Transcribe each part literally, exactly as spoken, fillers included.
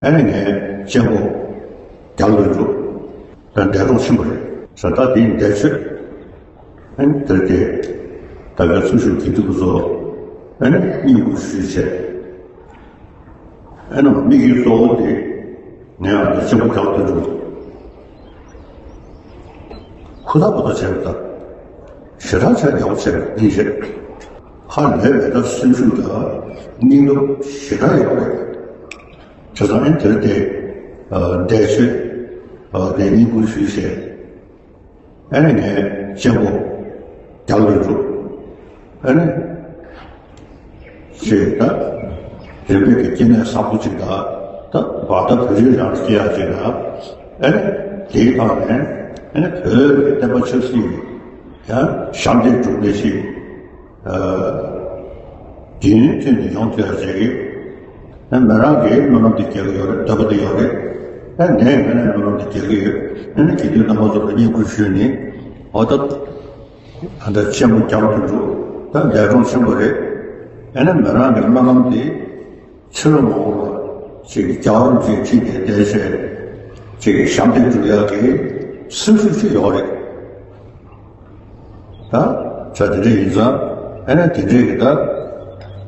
ཨ་ནི་ངའི་གཅེན་པོ་རྒྱ་ལོ་འབྲུག་ད་འདས་གྲོངས་ཕྱིན་པ་རེད། ས་ད་དེའི་འདས་མཆོད་ཨ་ནི་དེར་དེ་ད་ག་ཚུལ་ཤུགས་ཀྱི་འདུག་བཟོ་ཨ་ནི་སྙིང་ཁུར་ཞུས་བྱས། ཨ་ནི་དམིགས་ཡུལ་གཙོ་བོ་དེ་ངའི་ཨ་ནི་གཅེན་པོ་རྒྱ་ལོ་འབྲུག་ཧུར་ཐག་པ་ཐག་བྱས་པ་དང་ཞེ་དྲག་བྱས་རྒྱག་པ་བྱས་པ་ཡིན་ཞེས་ཧ་ལས་པའི་ད་སེམས་ཤུགས་དང་སྙིང་སྟོབས་ཞེ་དྲག་ཡོད་པ་རེད། བྱས་ཙང་ཨ་ནི་དེར་དེ་འདས་མཆོད་དེ་སྙིང་ཁུར་ཞུས་བྱས། ཨ་ནི་ངའི་གཅེན་པོ་རྒྱ་ལོ་འབྲུག་ཨ་ནི་ཞེས་ད་རིམ་པས་ཀྱི་སྐྱེ་གནས་བཟང་པོ་ཅིག་དང་ད་བར་ད་བོད་རིགས་རང་སྐྱེ་ཡག་ཅིག་དང་ཨ་ནི་དེའི་ཐོག་ནས་ཨ་ནི་བོད་ཀྱི་བསྟན་པ་ཆབ་སྲིད་ཡང་ཞབས་འདེགས་སྒྲུབ་མཁན་ཞིག་རྒྱུན་མཐུད་ནས་ཡོང་ཐུབ་ཡག་ཅིག་གི་ཨ་མི་རང་གི་སྨོན་ལམ་དེ་རྒྱག་གི་ཡོད་རེད། འདོད་པ་དེ་ཡོད་རེད། ཨ་ནས་ངས་ནས་སྨོན་ལམ་དེ་རྒྱག་གི་ཡོད། ཨ་ནི་དགེ་འདུན་རྣམ་པ་ཚོ་ལ་བསྙེན་བཀུར་ཞུས་ནས་འོ་ད། ཨ་ད་ཆེན་པོ་རྒྱ་ལོ་འབྲུག་ད་འདས་གྲོངས་ཕྱིན་པ་རེད། ཨ་ནི་མི་རང་གི་སྨོན་ལམ་དེ་ཕྱི་ལོ་མ་འོངས་པ་ཅིག་གི་རྒྱལ་བ་རིན་པོ་ཆེ་ཁྲི་ནས་བསྡད་བྱས་ཅིག་གི་ཞབས་འདེགས་སྒྲུབ་ཡག་གི་སེམས་ཤུགས་ཤིག་ཡོད་རེད། ད་བྱ་དེ་འདྲ་ཡིན་ཙང་ཨ་ནི་དེ་འདྲའི་གི་ད་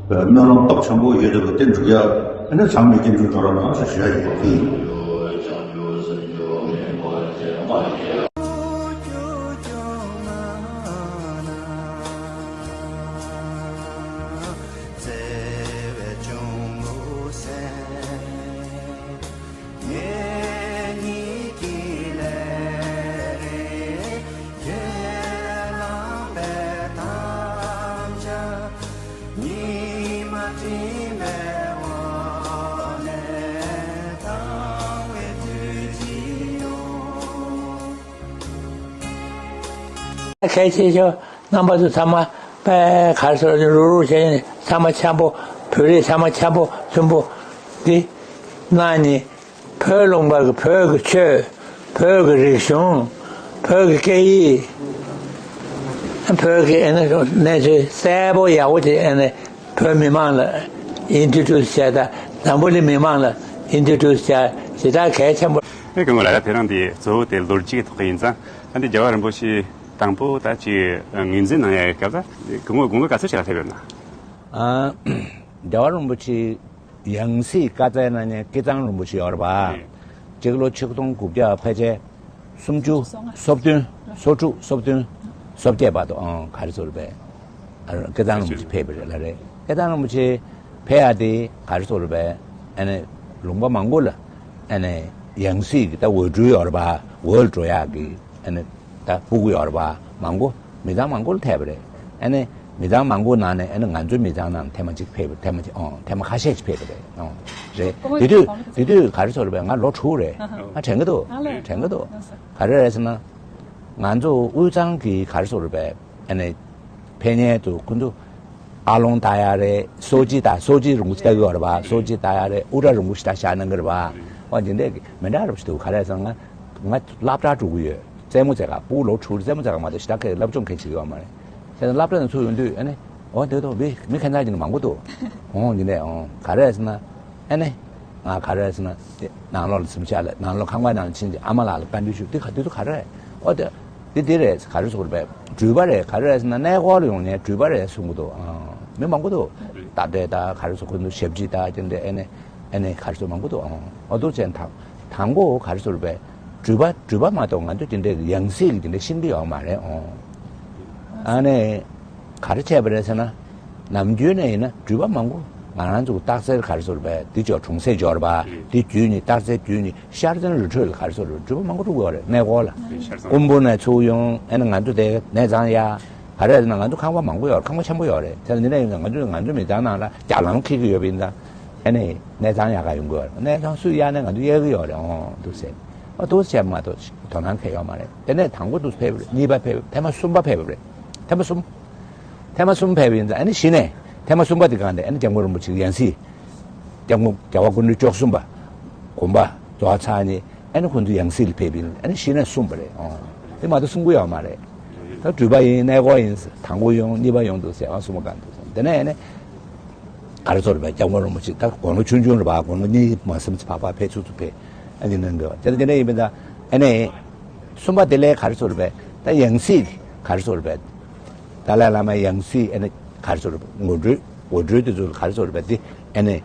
སྨོན་ལམ་སྟོབས་ཆེན་པོ་ཡོད་འདུག་པ་དེ་འགྲུབ་ཡག་ཨ་ནི་ཚང་མས་སྐྱིད་འགྲོ་འགྲོ་རོགས་གནང་ཞེས་ཞུ་ཡག་ཡིན། གལ་ཆེ་ཤོས་རྣམ་པ་ཚོ་ཚང་མ་དཔེ་ག་རེ་ཟེར་རུག་རུག་བྱས་ནས་ཚང་མ་འཆམ་པོ་བོད་རིགས་ཚང་མ་འཆམ་པོ་མཐུན་པོ་འདི་གནང་ནས་བོད་ལུང་པ་གི་བོད་ཀྱི་ཆོས་བོད་ཀྱི་རིག་གཞུང་བོད་ཀྱི་སྐད་ཡིག་བོད་ཀྱི་ཨ་ནི་གནས་ཚུལ་གསལ་པོ་ཡག་པོ་ཅིག་ཨ་ནི་བོད་མི་མང་ལ་ཨིན་ཊྲོ་ཌུ་སི་བྱས་དང་འཛམ་བུ་གླིང་མི་མང་ལ་ཨིན་ཊྲོ་ཌུ་སི་བྱས་ཞེ་དྲག་གལ་ཆེན་པོ། ཨེ་སྐུ་ངོ་ལགས། ད་དེ་རིང་འདི་གཙོ་བོ་དེ་ལོ་རྒྱུས་ཀྱི་ཐོག་གི་ཡིན་ཙང་ཨ་འདི་རྒྱལ་བ་རིན་པོ་ཆེ་དང་པོ་ད་ཅིག་ངོས་འཛིན་གནང་ཡ་ཡོད་སྐབས་ད་སྐུ་ངོ་དགུང་ལོ་ག་ཚོད་ཞིག་ལ་སླེབས་ཡོད་ན། ཨ་རྒྱལ་བ་རིན་པོ་ཆེ་ཡང་སྲིད་བཀའ་སྩལ་གནང་མཁན་སྐལ་བཟང་རིན་པོ་ཆེ་ཡོད་རེད་པ། ཨེ། སྤྱི་ལོ་ཆིག་སྟོང་དགུ་བརྒྱ་ཕལ་ཆེར་སུམ་ཅུ་སོ་བདུན་སོ་དྲུག་སོ་བདུན་སོ་བརྒྱད་བར་དུ་ཨང་ག་རེ་ཟེར་རེད་པས། ཨ་སྐལ་བཟང་རིན་པོ་ཆེ་ཕེབས་པ་རེད་ལ་རེད། སྐལ་བཟང་རིན་པོ་ཆེ་ཕེབས་ཡ་དེ་ག་རེ་ཟེར་རེད་པས། ཨ་ནི་ལུང་པ་མང་པོ་ལ་ཨ་ནི་ཡང་སྲིད་ཀྱི་ད་འོས་སྤྲུལ་ཡོད་རེད་པ། འོས་ལ་འགྲོ་ཡག་གི་ཨ་ནི་ད་ཕྲུ་གུ་ཡོད་རེད་པ། མང་པོ་མི་ཚང་མང་པོ་ལ་ཐེབས་པ་རེད། ཨ་ནི་མི་ཚང་མང་པོ་ནང་ནས་ཨ་ནི་ང་ཚོའི་མི་ཚང་ནང་ཐེངས་མ་གཅིག་ཕེབས་པ་ཐེངས་མ་གཅིག་ཨང་ཐེངས་མ་ཁ་ཤས་ཤིག་ཕེབས་པ་རེད་ཨང་། རེད། དེ་དུས་དེ་དུས་ག་རེ་ཟེར་རེད་པས། ང་ལོ་དྲུག་རེད། ང་དྲན་གི་འདུག་ཨ་ལས། དྲན་གི་འདུག་ལགས་སོ། ག་རེ་རེད་ཟེར་ན། ང་ཚོ་དབུས་གཙང་གི་ག་རེ་ཟེར་རེད་པས། ཨ་ནི་ཕེབས་མཁན་དུ་ཁོང་ཚོ་ཨ་ལོང་ལྟ་ཡ་རེད། སོ་ཅི་ལྟ་སོ་ཅི་རིང་པོ་ཞིག་ལྟ་གི་ཡོད་རེད་པ། སོ་ཅི་ལྟ་ཡ་རེད། དབུ་སྐྲ་རིང་པོ་ཞིག་ལྟ་བཞག་གནང་གི་རེད་པ། ཨོ་འདི་འདྲས་ཀྱི་མི་འདྲ་རབས་ཤིག་འདུག་ག་རེ་ཟེར་ན་ང་སློབ་གྲྭ་འགྲོ་གི་ཡོད། རྩེད་མོ་རྩེ་ག་ཕྲུ་གུ་ལོ་དྲུག་རྩེད་མོ་རྩེ་ག་མ་གཏོགས་ཞེ་དྲག་གི་སློབ་སྦྱོང་གང་བྱེད་ཀྱི་ཡོད་མ་རེད། དེ་ནས་སློབ་གྲྭ་ནས་ཚུར་ཡོང་དུས་ཨ་ནི་ཨོ་འདི་འདུག་མི་མི་ཁྱད་མཚར་ཅན་མང་པོ་འདུག་ཨོ་འདི་འདྲས་ཨོ་ག་རེ་ཟེར་ན། ཨ་ནི། ང་ག་རེ་ཟེར་ན། དེ་ནང་ལོགས་ལ་གཟིམ་ཤག་ལ་ནང་ལོགས་ཁང་པ་ནང་ལ་ཕྱིན་ཏེ་ཨ་མ་ལགས་ལ་བཀའ་འདྲི་ཞུ་དེ་ག་དུས་དུ་ག་རེ། ཨོ་དེ་དེ་དེ་རེད། ག་རེ་ཟེར་དགོས་རེད་པས། འགྲུལ་པ་རེད། ག་རེ་རེད་ཟེར་ན་གནས་སྐོར་ལ་ཡོང་མཁན་འགྲུལ་པ་རེད་གསུང་གི་འདུག་ཨང་། མི་མང་པོ་འདུག་རྟ་དྲེལ་དང་ག་རེ་ཟེར་ཁོ་ཚོ་ཞབས་ཕྱི་དང་དེ་འདྲ་ཨ་ནི་ཨ་ནི་ག་རེ་ཟེར་མང་པོ་འདུག་ཨང་། ཨོ་འདུག་བྱས་དང་དང་པོ་ག་རེ་ཟེར་དགོས་རེད་པས། འགྲུལ་པ་འགྲུལ་པ་མ་གཏོགས་ང་ཚོ་དེ་འདྲའི་ཡང་སྲིད་ཀྱི་དེ་འདྲ་ཤེས་ཀྱི་ཡོད་མ་རེད་ཨང་། ཨ་ནི། ག་རེ་བྱས་པ་རེད་ཟེར་ན། ནམ་རྒྱུན་ནས་ཡིན་ན་འགྲུལ་པ་མང་པོ་ང་རང་ཚོ་སྟག་འཚེར་ག་རེ་ཟེར་བས་འདི་ཅོག་གྲོང་གསེབ་འབྱོར་བ་འདི་བརྒྱུད་ནས་སྟག་འཚེར་བརྒྱུད་ནས་ཤར་རྫོང་རི་ཁྲོད་ལ་ག་རེ་ཟེར་འགྲུལ་པ་མང་པོ་འགྲོ་གི་ཡོད་རེད་གནས་སྐོར་ལ། ཤར་རྫོང་ཀོང་པོ་ནས་ཚུར་ཡོང་ཨ་ནི་ང་ཚོ་དེ་གནས་ཚང་ཡ་ག་རེ་ཟེར་ན་ང་ཚོ་ཁང་པ་མང་པོ་ཡོད་རེད། ཁང་པ་ཆེན་པོ་ཡོད་རེད། དེ་ལ་འདི་ནས་ཡིན་ན་ང་ཚོ་ང་ཚོ་མི་ཚང་ནང་ལ་རྒྱ་ལམ་འཁེལ་གི་ཡོད་པ་ཡིན་ཙང་ཨ་ནི་གནས་ཚང་ཡག་ག་ཡོང་གི་ཡོད་རེད། གནས་ཚང་སུས་གཡར་ནས་ང་ཚོ་གཡར་གི་ཡོད་རེད་ཨོ་འདུག་ཟེར། ཨ་འདུག་བྱས་མ་གཏོགས་དོ་སྣང་གང་ཡོད་མ་རེད། དེ་ནས་དང་པོ་འདུག་ཕེབས་རེད། གཉིས་པ་ཕེབས་ཐེངས་མ་གསུམ་པ་ཕེབས་རེད། ཐེངས་མ་གསུམ། ཐེངས་མ་གསུམ་ཕེབས་ཡིན་ཙང་ཨ་ནི་གཞི་ནས་ཐེངས་མ་གསུམ་པ་དེ་གང་དེ་ཨ་ནི་སྐྱབས་མགོན་རིན་པོ་ཆེ་ཡང་སྲིད་སྐྱབས་མགོན་རྒྱལ་བ་སྐུ་ཕྲེང་བཅུ་གསུམ་པ་དགོངས་པ་རྫོགས་ཚར་ནས་ཨ་ནི་ཁོང་ཚོ་ཡང་སྲིད་ལ་ཕེབས་ཡིན་ཨ་ནི་གཞི་ནས་གསུམ་པ་རེད་ཨོ། དེ་མ་གཏོགས་གསུམ་པོ་ཡོད་མ་རེད། ད་འགྲུལ་པ་ཡིན་གནས་སྐོར་ཡིན་དང་པོ་ཡོང་གཉིས་པ་ཡོང་འདུག་ཟེར་ཨ་གསུམ་པ་གང་འདུག་ཟེར་དེ་ནས་ཨ་ནི། ག་རེ་ཟེར་བས། སྐྱབས་མགོན་རིན་པོ་ཆེ་ད་དགུང་ལོ་ཆུང་ཆུང་རེད་པ། དགུང་ལོ་གཉིས་མ་ཟིན་ཙམ་ཕར་ཕར་ཕེབས་ཚུགས་ཚུགས་ཕེབས། ཨ་ནི་གནང་དགོས་པ་དེ་དེ་འདྲ་ཡིན་པ་ད། ཨ་ནི་གསུམ་པ་དེ་ལས་ག་རེ་ཟེར་བས། ད་ཡང་སྲིད་ག་རེ་ཟེར་བས། ཏཱ་ལའི་བླ་མའི་ཡང་སྲིད། ཨ་ནི་ག་རེ་ཟེར་བས། ངོ་སྤྲོད་ངོ་སྤྲོད་དེ་ཚོ་ག་རེ་ཟེར་བས། དེ་ཨ་ནི་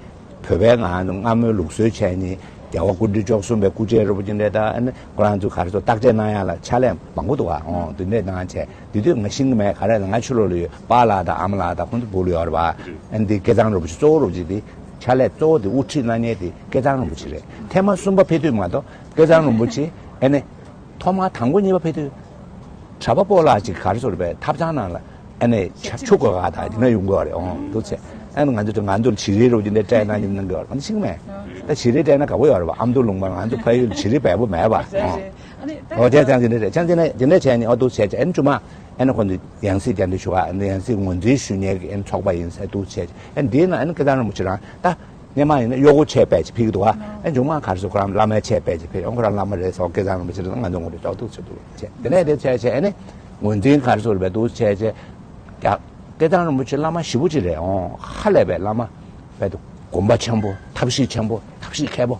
བོད་པའི་ང་སྔ་མོའི་ལུགས་སྲོལ་བྱས་ནས། རྒྱལ་བ་སྐུ་ཕྲེང་བཅུ་གསུམ་པའི་སྐུ་མཆེད་རིན་པོ་ཆེ་འདྲ་ད། ཨ་ནི་ཁོ་རང་ཚོ་ག་རེ་ཟེར། བརྟག་དཔྱད་གནང་ཡག་ལ་ཕྱག་ལས་མང་པོ་འདུག་ག། ཨོ་དེ་འདྲ་གནང་བྱས། དེ་དུས་ང་ཤེས་ཀྱི་མེད། ག་རེ་ང་ཕྱི་ལོགས་ལ་ཡོད། པཱ་ལགས་དང་ཨ་མ་ལགས་དང་ཁོང་ཚོ་སྦུག་ལ་ཡོད་རེད་པ། ཨ་ནི་དེ་སྐལ་བཟང་རིན་པོ་ཆེ་གཙོ་བོ་རིན་པོ་ཆེ། དེ་ཕྱག་ལས་གཙོ་བོ་དེ་དབུ་ཁྲིད་གནང་མཁན་དེ་སྐལ་བཟང་རིན་པོ་ཆེ་རེད། ཐེངས་མ་གསུམ་པ་ཕེབས་དུས་མ་གཏོགས་སྐལ་བཟང་རིན་པོ་ཆེ། ཨ་ནི་ཐོག་མ་དང་པོ་གཉིས་པ་ཕེབས་དུས་གྲྭ་པ་སྤོ་ལགས་ཅིག་ག་རེ་ཟེར་བས། ཐབ་ཚང་ནང་ལ་ཨ་ནི་ཆ་ཆུ་བསྐོལ་ག་དང་དེ་འདྲ་ཡོང་གི་ཡོད་རེད། ཨོ་འདུག་བྱས། ཨ་ནི་ང་ཚོ་ང་ཚོ་བྱི་རིལ་རིན་པོ་ཆེ་འདི་འདྲ་སྤྲད་གནང་གི་གནང་གི་ཡོད་རེད། ང་ཚོ་ཤེས་ཀྱི་མེད། ད་བྱི་རིལ་སྤྲད་ན་དགའ་པོ་ཡོད་རེད་པ། ཨ་མདོ་ལུང་པ་ང་ཚོ་ཕ་ཡུལ་བྱི་རིལ་འབེལ་པོ་མེད་པ། ཨོ། ཨོ་དེ་ཙང་དེ་འདྲ་རེད། ཙང་དེ་འདྲ་དེ་འདྲ་བྱས་ནས། ཨོ་འདུག་བྱས་བྱས། ཨ་ནི་མཇུག་མ་ཨ་ནི་ཁོང་ཚོ་ཡང་སྲིད་རྒྱ་འདྲེ་ཞུ་ག། ཨ་ནི་ཡང་སྲིད་ངོས་འཛིན་ཞུ་མཁན་གྱི་ཨ་ནི་ཚོགས་པ་ཡིན་ཟེར་འདུག་བྱས། ཨ་ནི་འདི་ན་ཨ་ནི་སྐལ་བཟང་རིན་པོ་ཆེ་རང་ད། སྔོན་མ་ཡིན་ན་གཡོག་པོ་ཆས་པས་ཅིག་ཕེབས་ཀྱི་འདུག་ག། ཨ་མཇུག་མ་ག་རེ་ཟེར། ཁོ་རང་བླ་མའི་ཆས་པས་ཅིག་ཕེབས། ཨ་ཁོ་རང་བླ་མ་རེད་ཟེར། སྐལ་བཟང་རིན་པོ་ཆེ་རེད། ང་ཚོ་ངོ་སྤྲོད་ཏོག་ཏོག་བྱེད་འདུག་བྱས། དེ་ནས་དེ་བྱས་བྱས། ཨ་ནི་ངོས་འཛིན་ག་རེ་ཟེར་བས་འདུག་བྱས་བྱས། ཡ། སྐལ་བཟང་རིན་པོ་ཆེ་བླ་མ་ཞེ་པོ་ཅིག་རེད། ཨོ་ཧ་ལས་པའི་བླ་མ། དཔེ་དེ་དགོངས་པ་ཆེན་པོ། ཐབས་ཤེས་ཆེན་པོ། ཐབས་ཤེས་མཁས་པོ།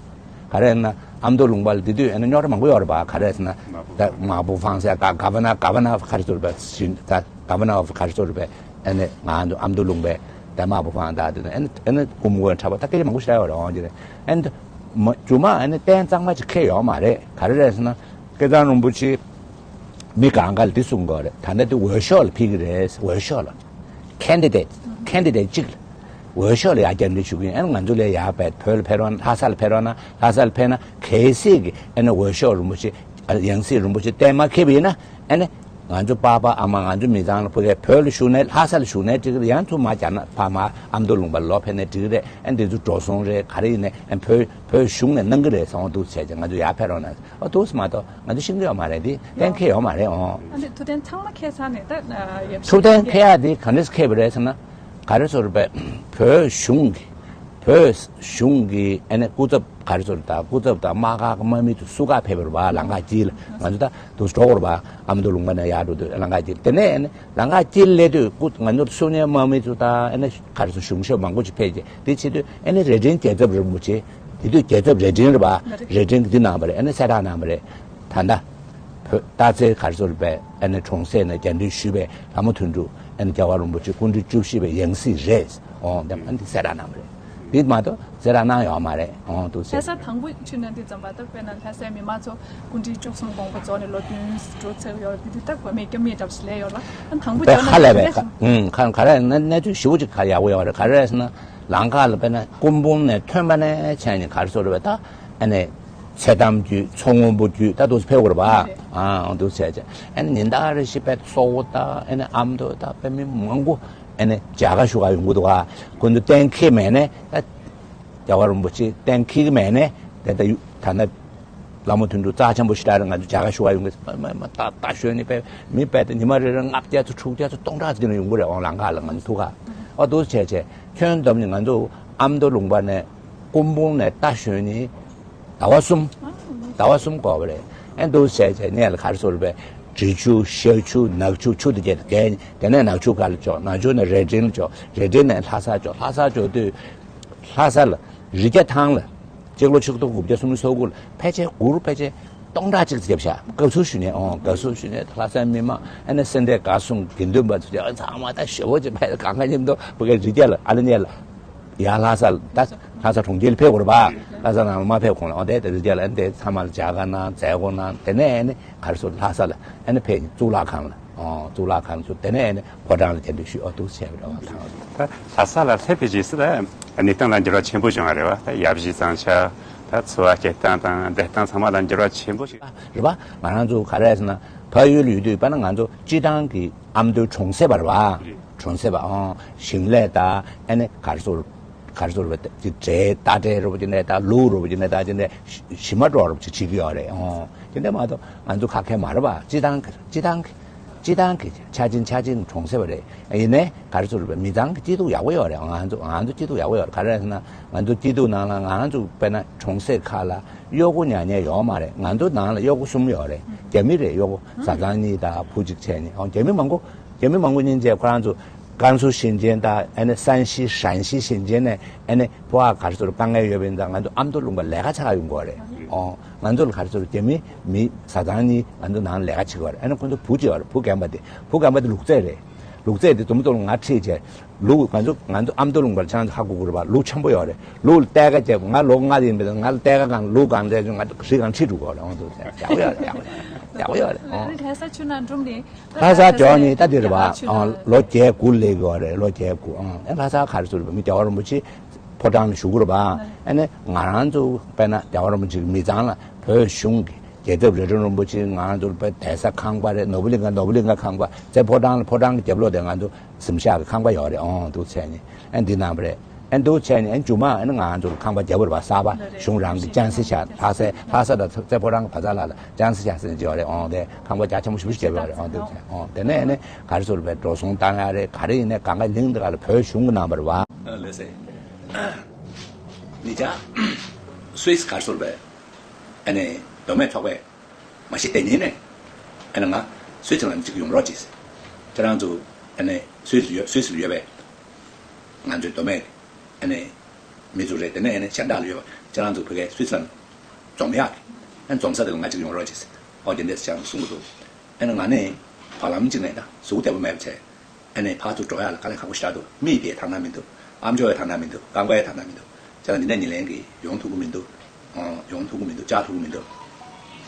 ག་རེ་ཡིན་ན་ཨ་མདོ་ལུང་པ་ལ་དེ་དུས་ཨ་ནི་རྙོག་དྲ་མང་པོ་ཡོད་རེད་པ། ག་རེ་ཟེར་ན་ད་མ་བུ་ཧྥང་ཟེར། ག་ག་བ་ན་ག་བ་ན་ག་རེ་ཟེར་བས། ད་ག་བ་ན་ག་རེ་ཟེར་བས། ཨ་ནི་ང་ཚོ་ཨ་མདོ་ལུང་པའི་ད་མ་བུ་ཧྥང་ད་དེ་ཨ་ནི་ཨ་ནི་སྐུ་ངོ་འཁྲབ་པ། ད་སྐད་ཆ་མང་པོ་ཞིག་རེད་པ། འོང་གི་རེད། ཨ་ནི་མ་མཇུག་མ་ཨ་ནི་རྟེན་གཙང་མ་ཅིག་ཁེལ་ཡོད་མ་རེད། ག་རེ་རེད་ཟེར་ན་སྐལ་བཟང་རིན་པོ་ཆེ་མི་གང་ག་ལ་འདི་གསུང་དགོས་རེད། ད་ལྟ་འདི་འོས་ཤོག་ལ་ཕུལ་གི་རེད། འོས་ཤོག་ལ། ཁེན་ཌི་ཌེ་ཊི། ཁེན་ཌི་ཌེ་ཊི་གཅིག་ལ་འོས་ཤོག་ལ་ཡར་རྒྱབ་འདྲི་ཞུ་གི་ཡིན། ཨ་ནི་ང་ཚོ་ལ་ཡར་ཕེབས། བོད་ལ་ཕེབས་རོགས་གནང་། ལྷ་ས་ལ་ཕེབས་རོགས་གནང་། ལྷ་ས་ལ་ཕེབས་ན་གལ་སྲིད་ཀྱི་ཨ་ནི་འོས་ཤོག་རིན་པོ་ཆེ། ཨ་ཡང་སྲིད་རིན་པོ་ཆེ་གཏན་མ་འཁེལ་བ་ཡིན་ན། ཨ་ནི་ང་ཚོ་པ་ཕ་ཨ་མ། ང་ཚོ་མི་ཚང་ལ་ཕ་གིར་བོད་ལ་བཞུགས་ནས། ལྷ་ས་ལ་བཞུགས་ནས་འགྲིག་གི་རེད། ཡང་ཚུར་མར་རྒྱ་ནག་ཕར་མར་ཨ་མདོ་ལུང་པ་ལ་ལོག་ཕེབས་ནས་འགྲིག་གི་རེད། ཨ་འདི་ཚོ་འགྲོ་སོང་རེད། ག་རེ་ཡིན་ནའི་ཨ་བོད་བོད་གཞུང་ནས་གནང་གི་རེད་ཟེར། འོ་འདུག་བྱས་བྱས་ང་ཚོ་ཡར་ཕེབས་རོགས་གནང་། འོ་འདུག་སེ་མ་གཏོགས་ང་ཚོ་ཤེས་ཀྱི་ཡོད་མ་རེད། འདི་གཏན་འཁེལ་ཡོད་མ་རེད། འོ། ཨ་འདི་ཐུབ་བསྟན་ཚང་མ་འཁེལ་ཚར་ནས་ད་ཡབ། ཐུབ་བསྟན་འཁེལ་ཡག་འདི་ག་འདྲས་འཁེལ་བ་རེད་ཟེར་ན། ག་རེ་ཟེར་བས། བོད་གཞུང་གི་བོད་གཞུང་གི་ཨ་ནི་སྐུ་ཚབ། ག་རེ་ཟེར། ད་སྐུ་ཚབ་དང་དམག་སྒར་གྱི་དམག་མི་ཚོ་བསུ་ག་ཕེབས་པ་རེད་པ། ལམ་ཁ་དཀྱིལ་ལ། ང་ཚོ་ད་འདུག་སེ་འགྲོ་དགོས་རེད་པ། ཨ་མདོ་ལུང་པ་ནས་ཡར་འགྲོ་དུས་ལམ་ཁ་དཀྱིལ། དེ་ནས་ཨ་ནི་ལམ་ཁ་དཀྱིལ་སླེབས་དུས་སྐུ་ང་ཚོ་བསུ་ནས་དམག་མི་ཚོ་དང་ཨ་ནི་ག་རེ་ཟེར། གཞུང་ཞབས་མང་པོ་ཅིག་ཕེབས་རྗེས། དེ་བྱེད་དུས་ཨ་ནི་རྭ་སྒྲེང་རྒྱལ་ཚབ་རིན་པོ་ཆེ། དེ་དུས་རྒྱལ་ཚབ་རྭ་སྒྲེང་རེད་པ། རྭ་སྒྲེང་གིས་འདི་གནང་བ་རེད། ཨ་ནི་གསལ་བསྒྲགས་གནང་བ་རེད། ད་ལྟ་བོད་སྟག་འཚེར་ག་རེ་ཟེར་བས། ཨ་ནི་གྲོང་གསེབ་ནས་རྒྱ་འདྲེ་ཞུས་པའི་ལྷ་མོ་དོན་གྲུབ། ཨ་ནི་རྒྱལ་བ་རིན་པོ་ཆེ་སྐུ་ཕྲེང་བཅུ་བཞི་པའི་ཡང་སྲིད་རེད། འོ་འདི་ཨ་ནི་གསལ་བསྒྲགས་གནང་བ་རེད། འདི་མ་གཏོགས་གསལ་བསྒྲགས་གནང་ཡོད་མ་རེད། འོ་འདུག་སེ། ལྷ་ས་དང་པོ་ཕྱིན་ན་འདི་ཙམ་པ། ད་དཔེར་ན་ལྷ་སའི་མི་མང་ཚོ་སྐུ་ཕྲེང་བཅུ་གསུམ་དགོངས་པ་རྫོགས་ནས་ལོ་བདུན་འགྲོ་ཚར་ཡོད་རེད། འདི་དུས་ད་དགོས་མེད་སྐྱབས་མེད་འདྲ་པོ་ཞིག་སླེབས་ཡོད་རེད། ཨ་དང་པོ་དཔེ་བརྗོད་ན་ཧ་ལས་པའི་ག་ཨུམ་ག་ག་རེ་ན་གནས་ཚུལ་ཞེ་པོ་ཅིག་ག་ཡག་པོ་ཡོད་རེད། ག་རེ་རེད་ཟེར་ན། ལམ་ཁ་ལ་དཔེར་ན་སྐུ་འབུམ་ནས་ཐོན་པ་ནས་བྱས་ནས་ག་རེ་ཟེར་བས། ད་ཨ་ནི་ཚེ་དམ་བརྒྱུད། མཚོ་སྔོན་པོ་བརྒྱུད། ད་འདུག་སེ་ཕེབས་དགོས་རེད་པ། ཨ་འདུག་སེ་བྱས་བྱས། ཨ་ནི་ཉིན་ལྟར་རེ་བཞིན་དཔེ་སོག་པོ་དང་། ཨ་ནི་ཨ་མདོ་དང་། དཔེ་མི་མང་པོ་ཨ་ནི་མཇལ་ཁ་ཞུ་ག་ཡོང་གི་འདུག་ག། ཁོང་ཚོ་གཏན་འཁེལ་མེད་ནས། ད་རྒྱལ་བ་རིན་པོ་ཆེ་གཏན་འཁེལ་གི་མེད་ནས། ད་ད་ཡུ་ད་ན་ལྷ་མོ་དོན་གྲུབ་རྩ་ཆེན་པོ་ཞེ་དྲག་རེད། ང་ཚོ་མཇལ་ཁ་ཞུ་ག་ཡོང་གི། མ་མ་མ་ད་ད་གཞོན་ནས་དཔེ་མི་དཔེ་ད་ཉི་མ་རེ་རེ་ལྔ་བརྒྱ་ཚོ་དྲུག་བརྒྱ་ཚོ་སྟོང་ཕྲག་ཅིག་ནས་ཡོང་གི་རེད། འོང་ལམ་ཁ་ལ་ང་ཚོ་ཐུག་ག། ཨ་འདུག་སེ་བྱས་བྱས། ཁྱོན་བསྡོམས་ནས་ང་ཚོ་ཨ་མདོ་ལུང་པ་ནས་སྐུ་འབུམ་ནས་རྟ་ཞོན་ནས་ཟླ་བ་གསུམ། ཟླ་བ་གསུམ་འགོར་བ་རེད། ཨ་འདུག་སེ་བྱས་བྱས་ནས་ལ་ག་རེ་ཟེར་བས། འབྲི་ཆུ། ཤར་ཆུ། ནག་ཆུ། ཆུ་དེ་བརྒྱད་དེ་བརྒལ་ནས། དེ་ནས་ནག་ཆུ་ཁ་ལ་འབྱོར། ནག་ཆུ་ནས་རྭ་སྒྲེང་ལ་འབྱོར། རྭ་སྒྲེང་ནས་ལྷ་ས་འབྱོར། ལྷ་ས་འབྱོར་དུས་ལྷ་ས་ལ་རི་རྒྱ་ཐང་ལ། སྤྱི་ལོ་ཆིག་སྟོང་དགུ་བརྒྱ་སུམ་ཅུ་སོ་དགུ་ལ་ཕལ་ཆེར་གུར་ཕལ་ཆེར་སྟོང་ཕྲག་གཅིག་བརྒྱབ་ཤག། དགའ་བསུ་ཞུས་ནས། ཨོ་དགའ་བསུ་ཞུས་ནས། ལྷ་སའི་མི་མང་། ཨ་ནི་སེ་འབྲས་དགའ་གསུམ་དགེ་འདུན་པ་ཚོ་ཚང་མ་ད་ཞེ་པོ་ཅིག་ཕེབས། གང་ག་མཉམ་དུ་ཕ་གིའི་རི་རྒྱ་ལ། ཨ་ནི་ནས་ལ་ཡར་ལྷ་ས་ལ། ད་ལྷ་ས་གྲོང་ཁྱེར་ལ་ཕེབས་དགོས་རེད་པ། ལྷ་ས་ནང་ལ་མ་ཕེབས་གོང་ལ། ཨོ་དེ་དེ་རི་རྒྱ་ལ། ཨ་ནི་དེ་ཚང་མ་ལ་མཇལ་ཁ་གནང་། མཛད་སྒོ་གནང་། དེ་ནས་ཨ་ནི་ག་རེ་ཟེར། ལྷ་ས་ལ་ཨ་ནི་ཕེབས། གཙུག་ལག་ཁང་ལ། ཨོ་གཙུག་ལག་ཁང་ཚོ། དེ་ནས་ཨ་ནི་ཕོ་བྲང་ལ་རྒྱ་འདྲེ་ཞུས། ཨོ་འདུག་སེ་བྱས་པ་རེད་པ། ད་ལྷ་ས་ལ་སླེབས་པའི་རྗེས་སུ་ད་གནས་སྟངས་ལ་འགྱུར་བ་ཆེན་པོ་བྱུང་བ་རེད་པ། ད་ཡབ་གཞིས་བཟང་ཆ། ད་འཚོ་བ་སྐྱེལ་སྟངས་དང་བསྡད་སྟངས་ཚང་མ་ལ་འགྱུར་བ་ཆེན་པོ་ཞིག་རེད་པ། ང་རང་ཚོ་ག་རེ་ཟེར་ན། ཕ་ཡུལ་ཡོད་དུས་དཔེར་ན་ང་ཚོ་སྤྱིར་བཏང་གི་ཨ་མདོའི་གྲོང་གསེབ་པ་རེད་པ། གྲོང་གསེབ་པ། ཨོ་ཞིང་ལས་དང་། ཨ་ནི་ག་རེ་ཟེར། ག་རེ་ཟེར་བས། དེ་འབྲས། རྟ་འབྲས་རེད་པ། དེ་འདྲ་དང་ལུག་རེད་པ། དེ་འདྲ་དང་དེ་འདྲ་ཞི་མ་འགྲོ་རེད་པ་ཅིག་བྱེད་ཀྱི་ཡོད་རེད། ཨོ་དེ་འདྲ་མ་གཏོགས་ང་ཚོ་ཁ་ཁེ་མ་རེད་པ། སྤྱིར་བཏང་གི་སྤྱིར་བཏང་གི་སྤྱིར་བཏང་གི་ཆ་ཆེན་ཆ་ཆེན་གྲོང་གསེབ་པ་རེད། ཡིན་ནའི་ག་རེ་ཟེར་བས། མི་ཚང་གི་སྐྱིད་སྡུག་ཡག་པོ་ཡོད་རེད། ང་ཚོ་ང་ཚོ་སྐྱིད་སྡུག་ཡག་པོ་ཡོད་རེད། ག་རེ་ཟེར་ན་ང་ཚོ་སྐྱིད་སྡུག་ནང་ལ་ང་རང་ཚོ་དཔེར་ན་གྲོང་གསེབ་ཁག་ལ་གཡོག་པོ་ཉར་མཁན་ཡོད་མ་རེད། ང་ཚོ་ནང་ལ་གཡོག་པོ་གསུམ་ཡོད་རེད། རྒྱ་མི་རེད། གཡོག་པོ་བཟའ་ཚང་གཉིས་དང་བུ་གཅིག་བྱས་ནས། ཨོ་རྒྱ་མི་མང་པོ། རྒྱ་མི་མང་པོ་ཉིན་བྱས་ཁོ་རང་ཚོ་ ཀན་སུའུ་ཞིང་ཆེན་དང་ཨ་ནི་山西། 山西 ཞིང་ཆེན་ནས་ཨ་ནི་ཕོ་བ་ག་རེ་ཟེར་དཀའ་ངལ་ཡོད་པ་ཡིན་ཙང་ང་ཚོ་ཨ་མདོ་ལུང་པ་ལས་ཀ་བྱ་ཡོང་གི་རེད། ཨོ། ང་ཚོ་ལ་ག་རེ་ཟེར་རྒྱ་མི་མི་བཟའ་ཚང་གཉིས་ང་ཚོ་ནང་ལས་ཀ་བྱེད་ཀྱི་ཡོད་རེད། ཨ་ནི་ཁོ་ཚོ་བུ་གཅིག་ཡོད་རེད། བུ་རྒན་པ་དེ། བུ་རྒན་པ་དེ་ལུག་རྫི་རེད། ལུག་རྫི་དེ་མདོ་སྟོད་ལ་ང་ཁྲིད་བྱས། ལུག་ང་ཚོ་ང་ཚོ་ཨ་མདོ་ལུང་པར་ཁྱེད་རང་ཚོ་ཧ་གོ་གི་རེད་པ། ལུག་ཆེན་པོ་ཡོད་རེད། ལུག་ལ་གཏད་ཀ་བྱས། ང་ལོ་ལྔ་ཡིན་པས་ང་ལ་གཏད་ཀ་གང་ལུག་གང་འདྲ་ང་རི་གང་ཁྲིད་འགྲོ་གི་རེད། ཨོ་འདུག་ཡག་པོ་ཡོད་རེད། ཡག་པོ་ཡོད་རེད། ཡག་པོ་ཡོད་རེད། ཨོ། ལྷ་ས་ཆུ་ནང་འགྲོ་ནི། ལྷ་ས་ཇོ་ནི་ད་དེ་རེད་པ། ཨོ། ལོ་བརྒྱད་དགུ་སླེབས་ཡོད་རེད། ལོ་བརྒྱད་དགུ། ཨང་། ཨེ་ལྷ་ས་ག་རེ་ཟེར་རེད་པ། མི་རྒྱལ་བ་རིན་པོ་ཆེ་ཕོ་བྲང་ནས་བཞུགས་ཀྱི་རེད་པ། ཨ་ནི་ང་རང་ཚོ་དཔེར་ན་རྒྱལ་བ་རིན་པོ་ཆེ་གི་མི་ཚང་ལ་བོད་གཞུང་གི་རྒྱལ་ཚབ་རི་ཁྲོད་རིན་པོ་ཆེ་ང་ཚོར་དཔེ་གདན་ས་ཁང་པ་རེད། ནོར་བུ་གླིང་ག། ནོར་བུ་གླིང་ག་ཁང་པ། རྩེ་ཕོ་བྲང་ལ། ཕོ་བྲང་གི་རྒྱབ་ལོགས་དེ་ང་ཚོ་གཟིམ་ཤག་གི་ཁང་པ་ཡོད་རེད། ཨོང་། འདུག་བྱས་ནས་ཨ་འདི་གནང་བ་རེད། ཨ་འདུག་བྱས་ནས་ཨ་མཇུག་མ་ཨ་ནི་ང་ཚོར་ཁང་པ་བརྒྱབ་པ་རེད་པ། གསར་པ་གཞུང་རང་གི་ཅང་སི་ཤག་ལྷ་སའི། ལྷ་ས་དང་རྩེ་ཕོ་བྲང་གི་བར་ཐག་ལ་ལ་ཅང་སི་ཤག་ཟེར་ནས་བརྗོད་རེད། ཨོང་། དེ་ཁང་པ་རྒྱ་ཆེན་པོ་ཞེ་པོ་ཞིག་བརྒྱབ་ཡོད་རེད། ཨོང་། འདུག་བྱས། ཨོང་། དེ་ནས་ཨ་ནི་ག་རེ་ཟེར་བའི་འགྲོ་སོང་བཏང་ཡ་རེད། ག་རེ་ཡིན་ནའི་གང་ག་གླིང་འདི་ག་ལ་བོད་གཞུང་གི་གནང་བ་རེད་པ། ལགས་སེ། ཉེ་ཆར་སུད་སི་ག་རེ་ཟེར་བའི་ཨ་ནི་མདོ་སྨད་ཚོགས་པས་མ་གཞི་དེ་ཉིན་ནས་ཨ་ནི་ང་སུད་སི་ལ་གཅིག་ཡོང་རོགས་གྱིས། ཁྱེད་རང་ཚོ་ཨ་ནི་སུད་སི་ཡོད། སུད་སི་ལ་ཡོད་པའི་ང་ཚོའི་མདོ་སྨད་ཨ་ནི་མི་ཚོ་རེད། དེ་ནས་ཨ་ནི་གཞན་དག་ལ་ཡོད་པ། ཁྱེད་རང་ཚོ་བོད་སྐད་སུད་སི་ལ་འཛོམས་ཡག་གི་ཨ་ནི་འཛོམས་ས་དེ་ལ་ང་གཅིག་ཡོང་རོགས་གྱིས། ཨོ་དེ་འདྲས་ཁྱེད་རང་ཚོ་གསུང་གི་འདུག་ཨ་ནི་ང་ནི་བར་ལམ་གཅིག་ནས་ད་གཟུགས་བདེ་པོ་མེད་པ་བྱས། ཨ་ནི་ཕར་ཚུར་འགྲོ་ཡག་ལ་དཀའ་ལས་ཁག་པོ་ཞེ་དྲག་འདུག་མིག་དེ་ཐང་ན་མི་འདུག་ཨམ་ཅོག་ཡང་ཐང་ན་མི་འདུག་རྐང་པ་ཡང་ཐང་ན་མི་འདུག་ཅག་ལ་འདི་ནས་ཉེ་ལན་གྱི་ཡོང་ཐུབ་ཀྱི་མི་འདུག་ཨོ། ཡོང་ཐུབ་ཀྱི་མི་འདུག་བཅར་ཐུབ་ཀྱི་མི་འདུག་